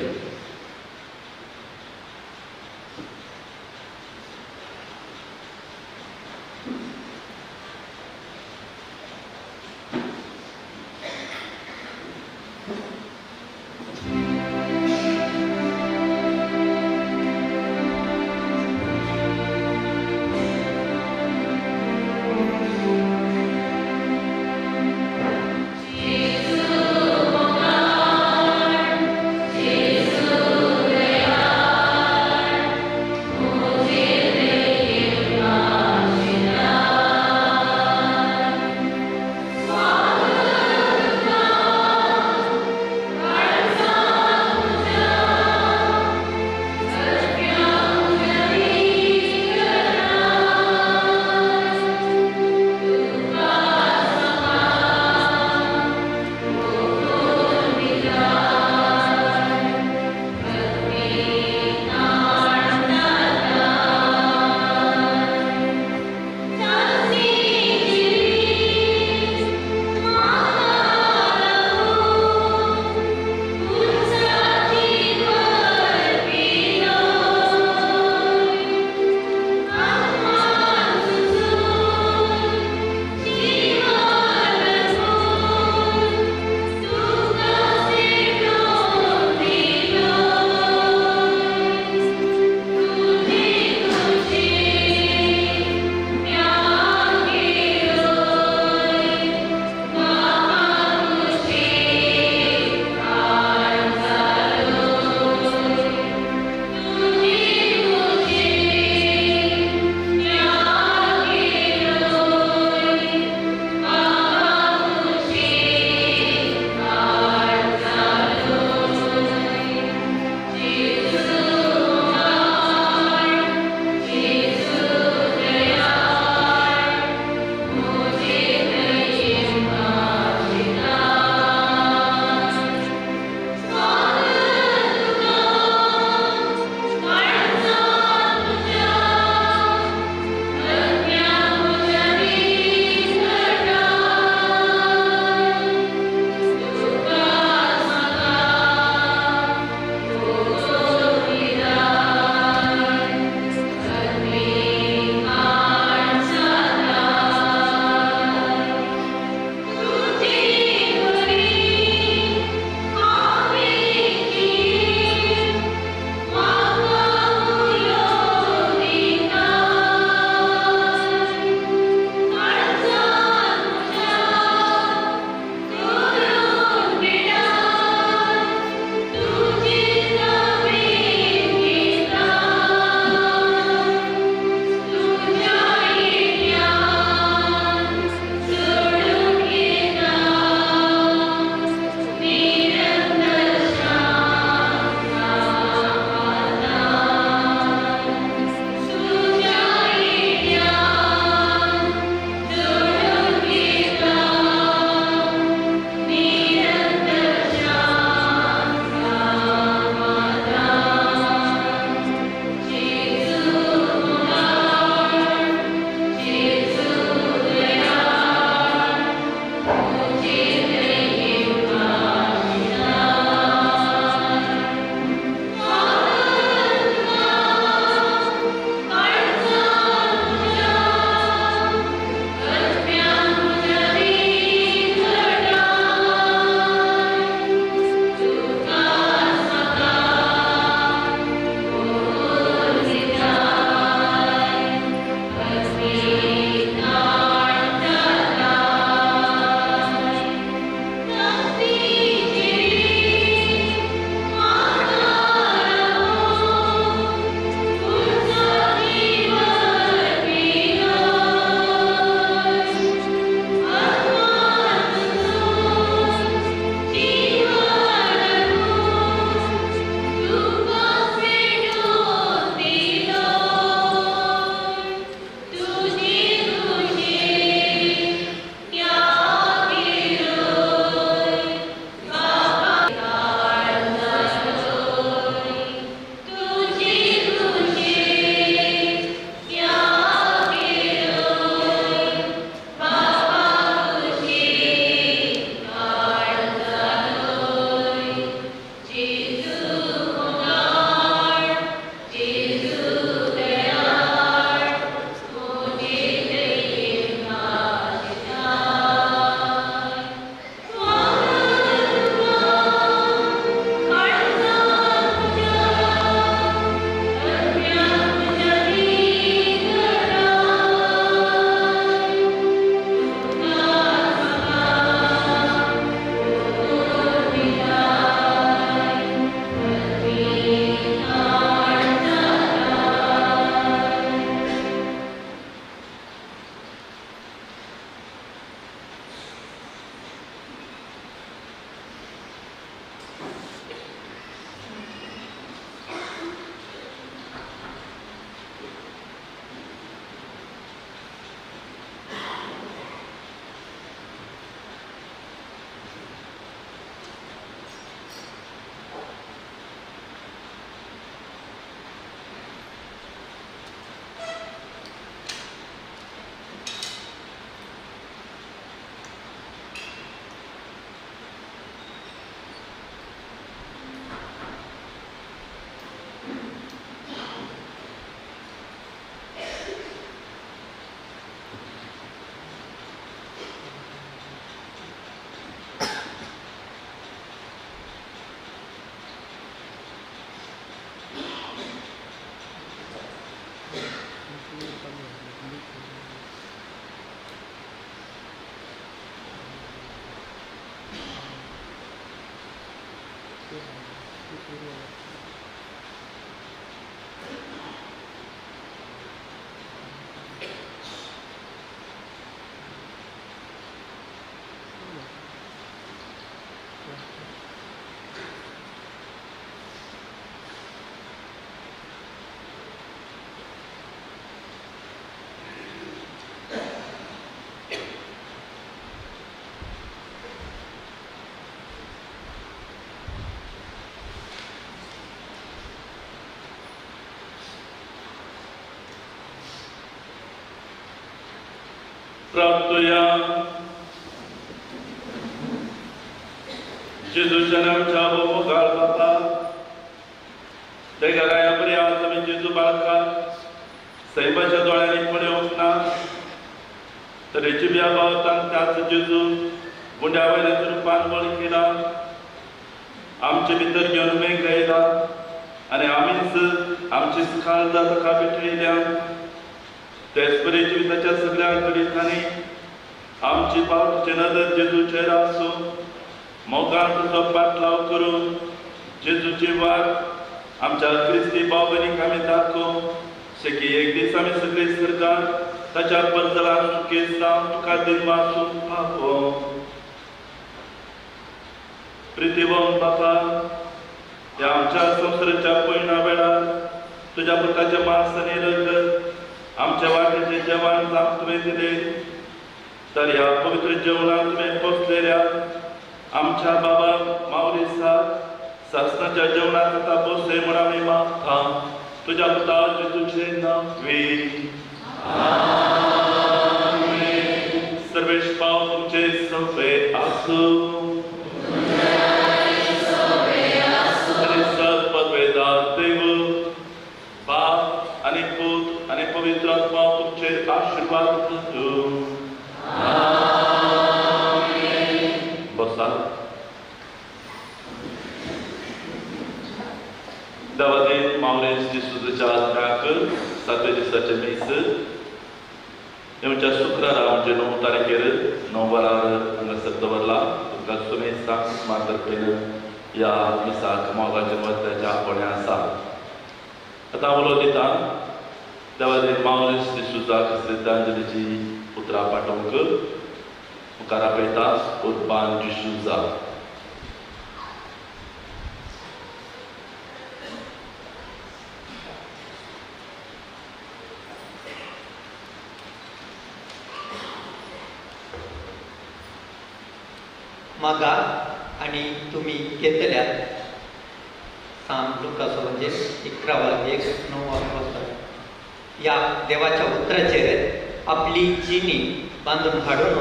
प्राप्तुया जेजूच्या नांवाच्या मोगाळ बापा ते घराया बरी आज आमी जेजू बाळकाक सैमाच्या दोळ्यांनी पळोवंक ना तरी जिब्या बावतान त्याच जेजू गुंड्या वयल्या रुपान वळखिला आमचे भितर घेवन मेघ आयला आनी आमीच आमची काळजां ताका भेटयल्या. तेच परी जिविताच्या सगळ्या घडितांनी आमची पावटीची नदर जेजूचेर आसूं, मोगान तुजो पाटलाव करून जेजूची वाट आमच्या क्रिस्ती भाव भयणीक आमी दाखोवं शेकी एक दीस आमी सगळी सरकार ताच्या परजलान सुखेस्त जावन तुका दिनवासूंक पावो. प्रितीवंत बापा, ह्या आमच्या संवसाराच्या पयणा वेळार तुज्या पुताचें मांस आनी रगत आमच्या वाटेचें जेवण जावंक तुवें दिलें, तर ह्या पवित्र जेवणाक तुवें पोसलेल्या आमच्या बाबा मावरिसाक सासणाच्या जेवणाक आतां बसय म्हूण आमी मागता तुज्या पुता जेजूचें नांव. सर्वेश पाव तुमचे सवे आसूं. सत्पदवेदार देव बाप आनी पूत आनी पवित्र आत्मा तुमचे आशीर्वाद करूं. बसा. देवादीन मावरेश डिसूजाच्या आत्म्याक सातव्या दिसाचें मीस येवच्या शुक्रारा म्हणजे 9 तारखेर 9 वरार हांगासर दवरला. तुमकां सुमेस्तांक मातर्फेन ह्या मिसाक मोगाच्या मत्याच्या आपोवणें आसा. आतां उलो दिता देवादीन मावरेश डिसूजाक श्रद्धांजलीची उतरां पाठोवंक मुखार आपयता उर्बान डिसूजा. मागा आणि तुम्ही घेतल्या सांग लुकासो म्हणजे 11:9 या देवाच्या उतराचेर आपली जिणी बांदून हाडून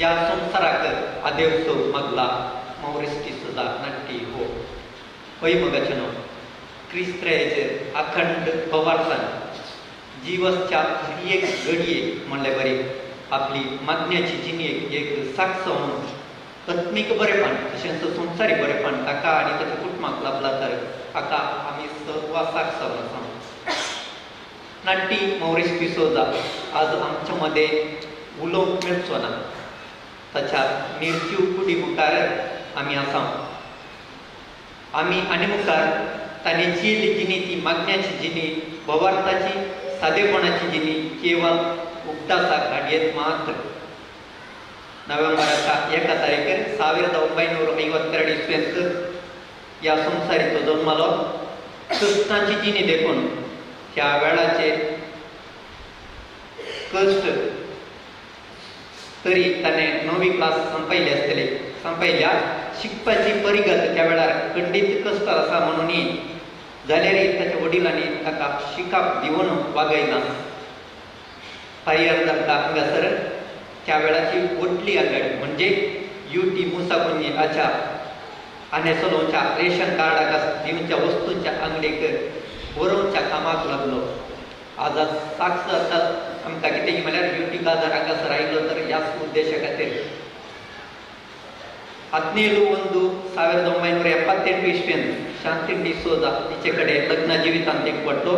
या संवसाराक आदेवचो मागला मौरिस डिसोजा नाट्टी हो हय मगाचें न्हू क्रिस्त्रायेचेर अखंड पवारसान जिवसच्या हर एक घडये म्हणल्यार बरी आपली मागण्याची जिणेक एक साक्ष म्हणून आत्मीक बरेपण तशेंच संवसारी बरेपण ताका आनी ताच्या कुटुंबाक लाभला तर हाका आमी सर्व साक्ष आसा. नाट्टी मौरिस डिसोजा आज आमच्या मदें उलोवंक मेळचो ना, ताच्या निर्जीव कुडी मुखार आमी आसा. आमी आनी मुखार ताणें जियेल्ली जिणी ती मागण्याची जिणी, भवार्थाची, सादेपणाची जिणी केवळ उगडासाक हाडयेत मात्र. नोव्हेंबराच्या 1 तारीखेर 1952 इस्वेंत ह्या संवसारी तो जल्मलो. क्रिस्तांची जिणी देखून ह्या वेळाचे कश्ट तरी ताणें 9वी क्लास संपयली आसतली. संपयल्या शिकपाची परिगत त्या वेळार खंडीत कश्ट आसा म्हणून जाल्यारय ताच्या वडिलांनी ताका शिकाप दिवन वागयना. पर्याय तांकां हांगासर त्या वेळाची व्हडली आघाडी म्हणजे युटी मुसाकुंजी हाच्या आनी चलोवच्या रेशन कार्डाक दिवच्या वस्तूंच्या आंगडीक बरोवच्या कामाक लागलो. आज साक्ष जाता आमकां कितें म्हळ्यार युटी काजार हांगासर आयलो तर ह्याच उद्देशा खातीर. 17/1/1978 इस्वेंत शांती डिसोजा हिचे कडेन लग्न जिवितांत एक पडलो.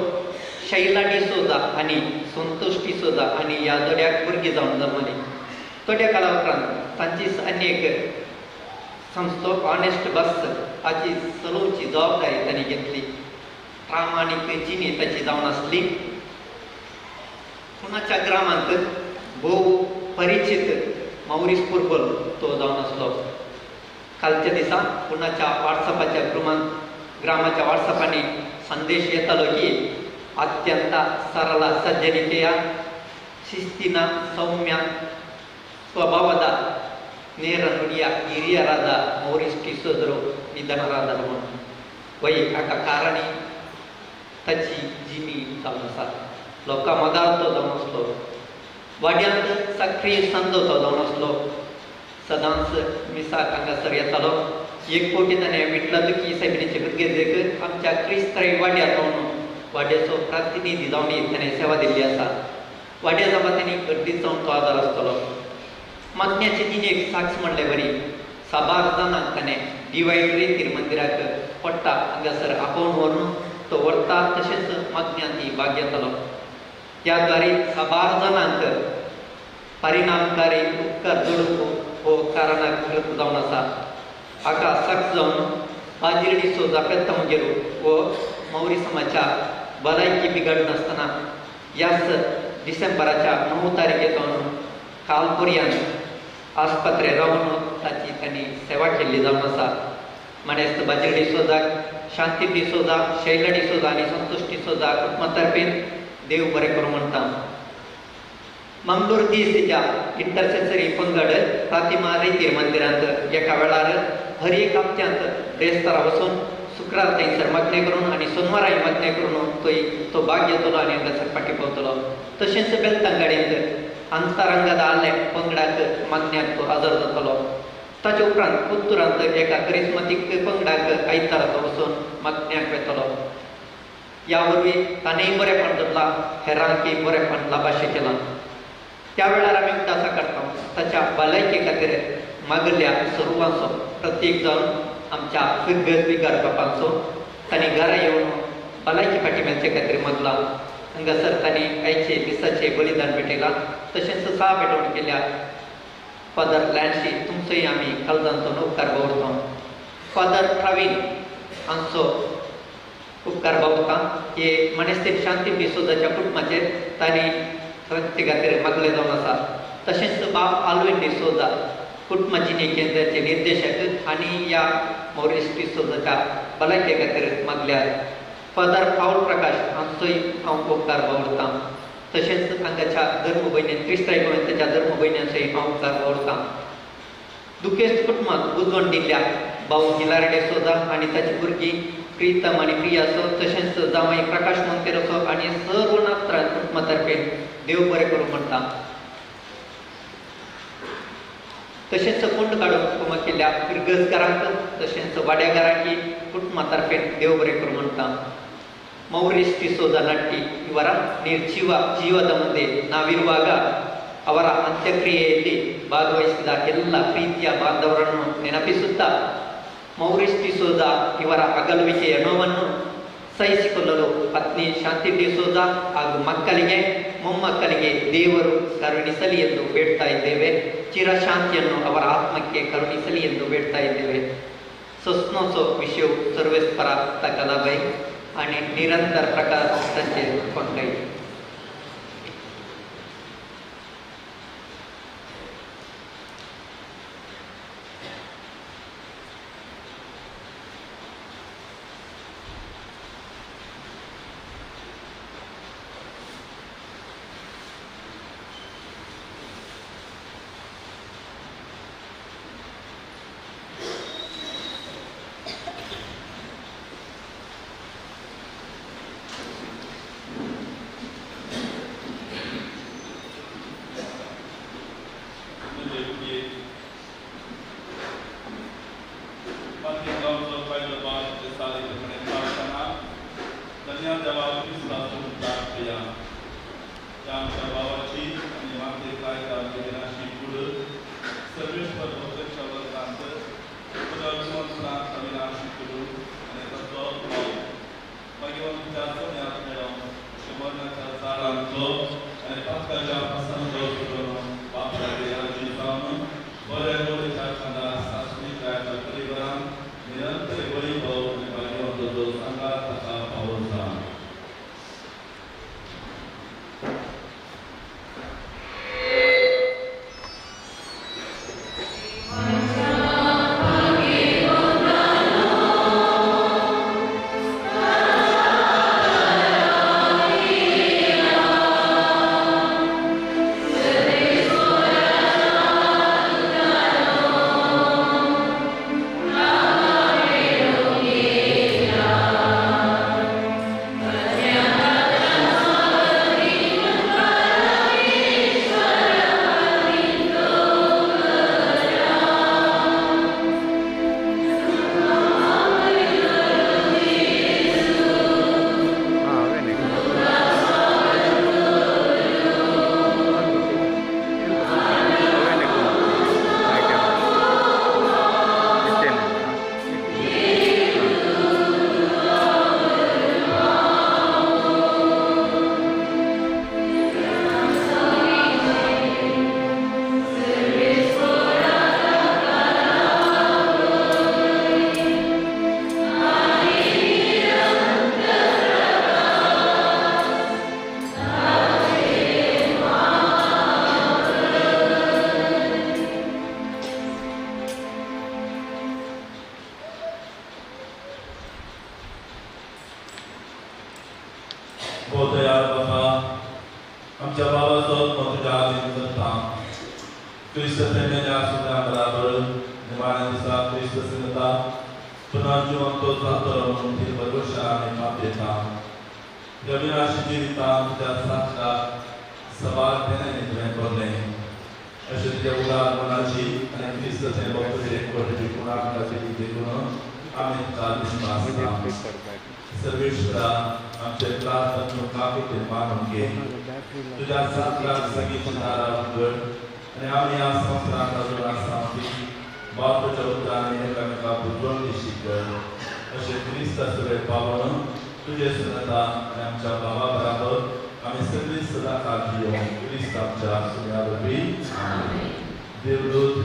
शैला डिसोजा आनी संतोष डिसोजा आनी ह्या जोड्याक भुरगीं जावन जल्मली. थोड्या काळा उपरांत तांची आनी एक संस्थो ऑनेस्ट बस हाची चलोवची जबाबदारी तांणी घेतली. प्रामाणीक जिणी ताची जावन आसली. कुणाच्या ग्रामांत भोव परिचित मौरीस पुरबल तो जावन आसलो. कालच्या दिसा कुणाच्या वॉट्सअपाच्या ग्रामाच्या वॉट्सअपांनी संदेश येतालो की अत्यंत सरಳ ಸಜ್ಜನಿಕೆಯ ಶಿಸ್ತಿನ ಸೌಮ್ಯ ಸ್ವಭಾವದ ನೇರ ನುಡಿಯ ಹಿರಿಯರಾದ ಮೌರಿಸ್ ಡಿಸೋಜರು ನಿಧನರಾದರು. वय हाका कारणी ताची जिणी जावन आसा. लोकां मोगाळ तो जावन आसलो. वाड्यांत सक्रीय संद तो जावन आसलो. सदांच मिसाक हांगासर येतालो. एक फावटी ताणें विटलादुकी सायबिणीचे भुरगेक आमच्या क्रिस्तांव वाड्यार पावन वाड्याचो प्रतिनिधी जावन ताणें सेवा दिल्ली आसा. वाड्या जावपा तांणी गड्डीत जावन तो आदार आसतलो. मागण्याचे जिणेक साक्ष म्हणले बरी साबार जाणांक ताणें डिवायन रेतीर मंदिराक पडटा हांगासर आपोवन व्हरून तो व्हरता, तशेंच मागण्यांत भाग घेतालो. त्या द्वारे साबार जाणांक परिणामकारी उपकार जोडूंक हो कारणाक कृत जावन आसा. हाका साक्ष जावन बाजीर डिसोजा पेत्तामगेर हो मौरी समाजाच्या भलायकी बिगाडून आसतना ह्याच डिसेंबराच्या 9 तारखेच्यान कालपुर्यान आस्पत्रे रावन ताची तांणी सेवा केल्ली जावन आसा. मानेस्त बाजीर डिसोजाक, शांती डिसोजा, शैला डिसोजा आनी संतोष डिसोजा कुटुंबा तर्फेन देव बरें करूं म्हणटा. मंगळूर दीसच्या इंटरसेसरी पंगड प्रतिमा रेतीर मंदिरांत एका वेळार हर एक हप्त्यांत ब्रेस्तारा वचून शुक्रार थंयसर मागणें करून आनी सोनवाराय मागणें करून तो भाग घेतलो आनी हांगासर फाटीं पावतलो. तशेंच बेलतंगाडींत अंतरंगाद आले पंगडाक मागण्याक तो हजर जातलो. ताचे उपरांत पुत्तुरांत एका करिस्मातीक पंगडाक आयतारा तो वचून मागण्याक वेतलो. ह्या वरवीं ताणेंय बरेपण दवरलां, हेरांकय बरेपण लाभाशें केलां. त्या वेळार आमी उदासा काडटा ताच्या भलायके खातीर मागल्या सर्वांचो प्रत्येक जावन आमच्या फिरगज बिगार बापांचो तांणी घरा येवन भलायकी फाटी मेळचे खातीर मागलां. हांगासर तांणी आयचे दिसाचें बलिदान भेटयलां. तशेंच सा भेटवण केल्या फादर लँडशी तुमचोय आमी काळजांचो उपकार बावरता. फादर प्रवीण हांचो उपकार बावरता. हे मानेस्तेर शांती डिसोजाच्या कुटुंबाचेर तांणी ते खातीर मागले जावन आसा. तशेंच बाब आल्विन डिसोजा कुटुंब जिणे केंद्राचे निर्देशक आनी ह्या मौरीस डिसोजाच्या भलायके खातीर मागल्यार फादर पावल प्रकाश हांचोय हांव उपकार बावरता. तशेंच हांगाच्या धर्म भयणी क्रिस्तांव गोंयच्या धर्म भयण्यांचोय हांव उपकार बावरता. दुखेस्त कुटुंबाक बुजवण दिल्ल्या भाऊ हिलारी डिसोजा आनी ताची भुरगीं प्रीतम आनी प्रियाचो, तशेंच जांवय प्रकाश मोंतेरोचो आनी सर्व नात्रां कुटुंबा तर्फे देव बरें करूं म्हणटा. तशेंच फोंड काडून कुमक केल्ल्या फिरगजकारांक तशेंच वाड्यागारांकी कुटुंबा तर्फे देव बरें करूं म्हणटा. ಮೌರಿಸ್ ಡಿಸೋಜ ನಟ್ಟಿ ಇವರ ನಿರ್ಜೀವ ಜೀವದ ಮುಂದೆ ನಾವಿರುವಾಗ ಅವರ ಅಂತ್ಯಕ್ರಿಯೆಯಲ್ಲಿ ಭಾಗವಹಿಸಿದ ಎಲ್ಲ ಪ್ರೀತಿಯ ಬಾಂಧವರನ್ನು ನೆನಪಿಸುತ್ತಾ ಮೌರಿಸ್ ಡಿಸೋಜ ಇವರ ಅಗಲುವಿಕೆಯ ನೋವನ್ನು ಸಹಿಸಿಕೊಳ್ಳಲು ಪತ್ನಿ ಶಾಂತಿ ಡಿಸೋಜ ಹಾಗೂ ಮಕ್ಕಳಿಗೆ ಮೊಮ್ಮಕ್ಕಳಿಗೆ ದೇವರು ಕರುಣಿಸಲಿ ಎಂದು ಬೇಡ್ತಾ ಇದ್ದೇವೆ. ಚಿರಶಾಂತಿಯನ್ನು ಅವರ ಆತ್ಮಕ್ಕೆ ಕರುಣಿಸಲಿ ಎಂದು ಬೇಡ್ತಾ ಇದ್ದೇವೆ. ಸೊಸ್ನೋಸೋ ವಿಷಯವು ಸರ್ವೇಸ್ಪರ ತಕಲಬೈ आणि निरंतर प्रकार तांचे पंगड. कर्म तुज्या आदीन करता. क्रिस्त प्रेमेल्या सुद्धा बराबर निमाण्या दिसा क्रिस्त संगता पुनर्जिवंत जातलो म्हणून ती भरवशा आमी मापयता. अविनाशी जिवितान तुज्या साक्षात सबार देण्यांनी तुवें भरलें. अशें तुज्या उदार मनाची आनी क्रिस्ताचें भक्तचे कोटेची गुणाकाची देखून आमी तुका विस्वास. सर्वेश्वरा, आमचे प्रार्थना तूं काकुळटेन मानून घे. तुज्या सातलाक सगळीं दारां उगड आनी आमी ह्या संवसारांत अजून आसा ती बापाच्या उतरांनी एकामेका बुजवण शिकर. अशें क्रिस्ता सगळे पावन तुजे सुनता आनी आमच्या बाबा बराबर आमी सगळीं सदांकाळ जियों. क्रिस्त आमच्या सुन्या रुपी. देवदूत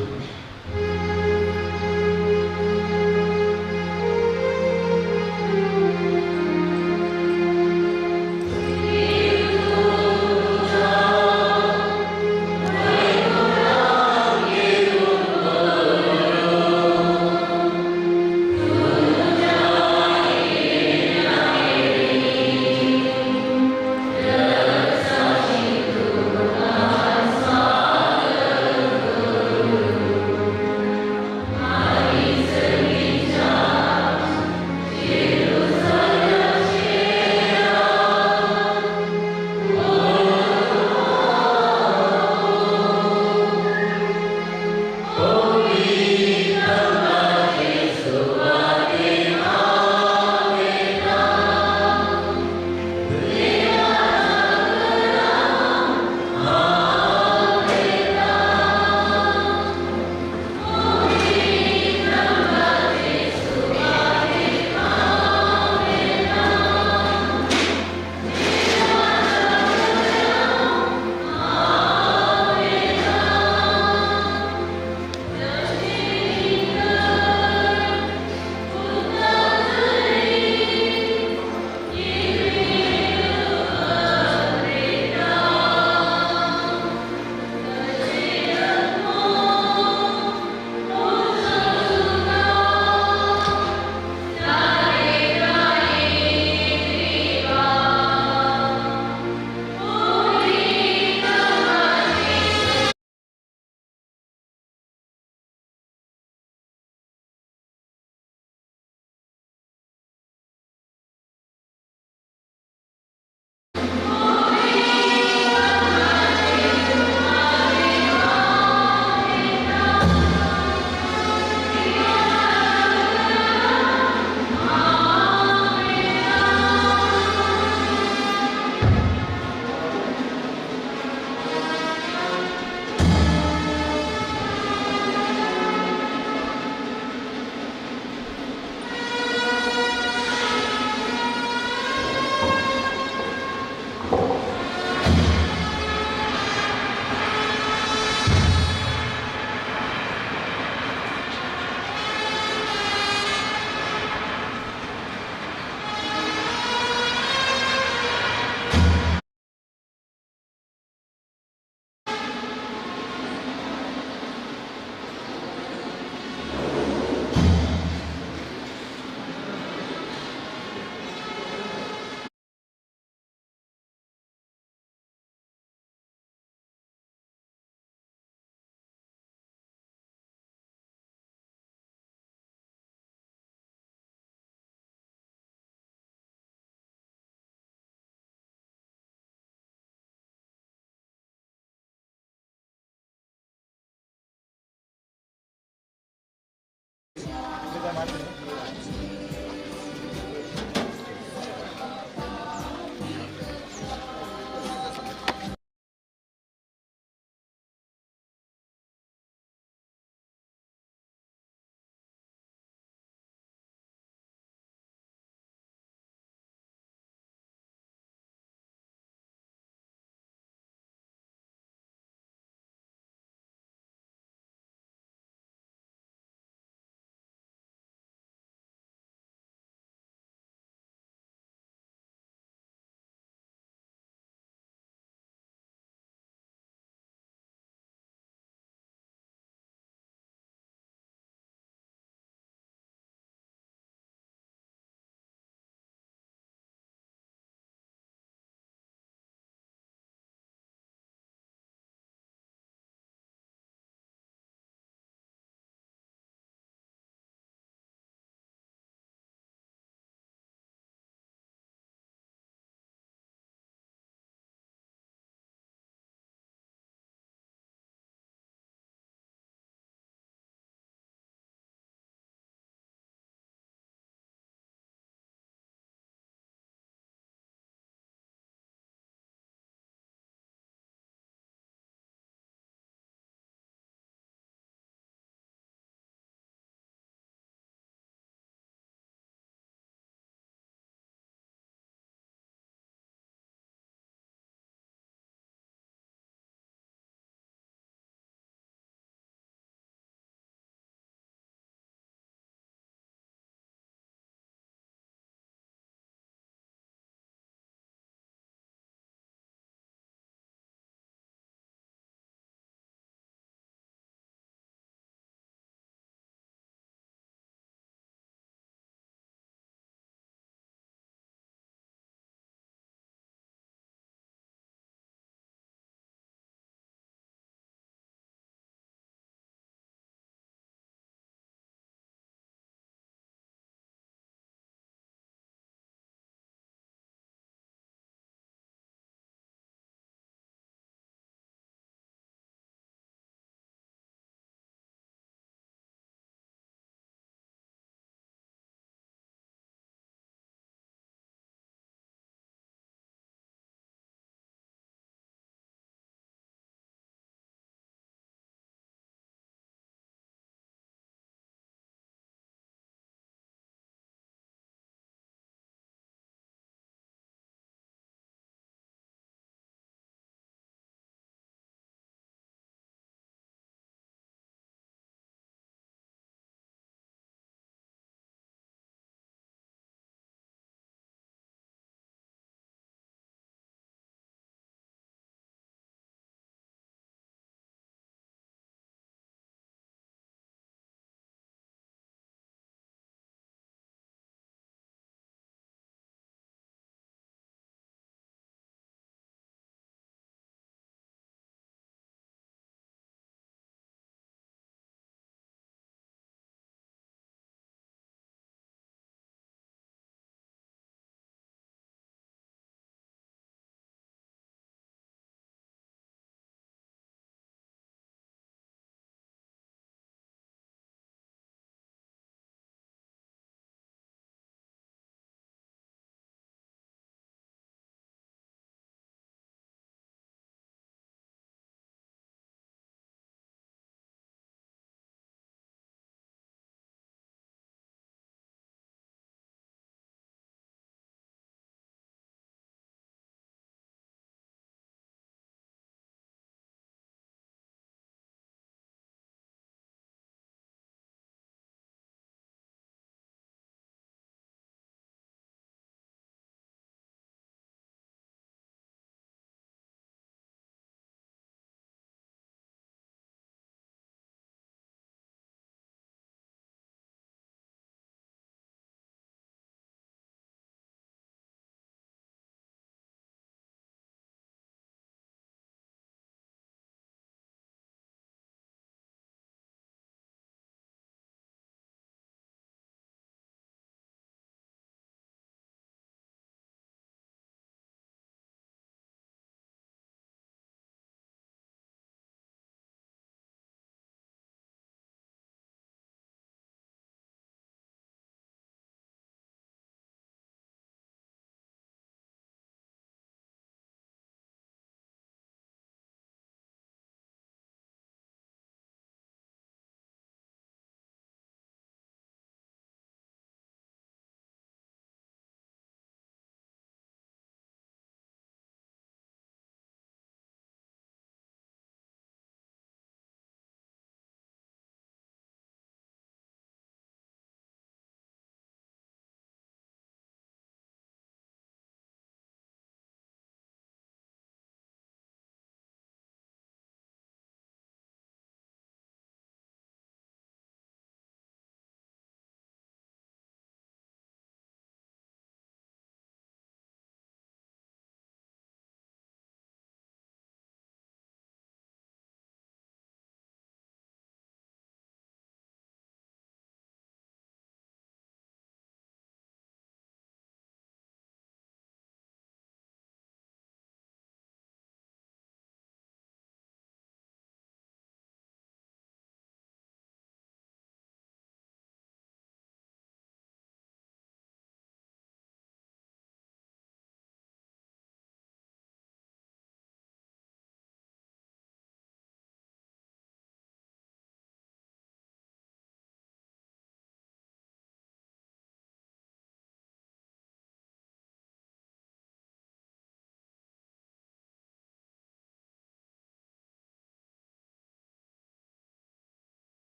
ಮಾಡ್ತೀನಿ.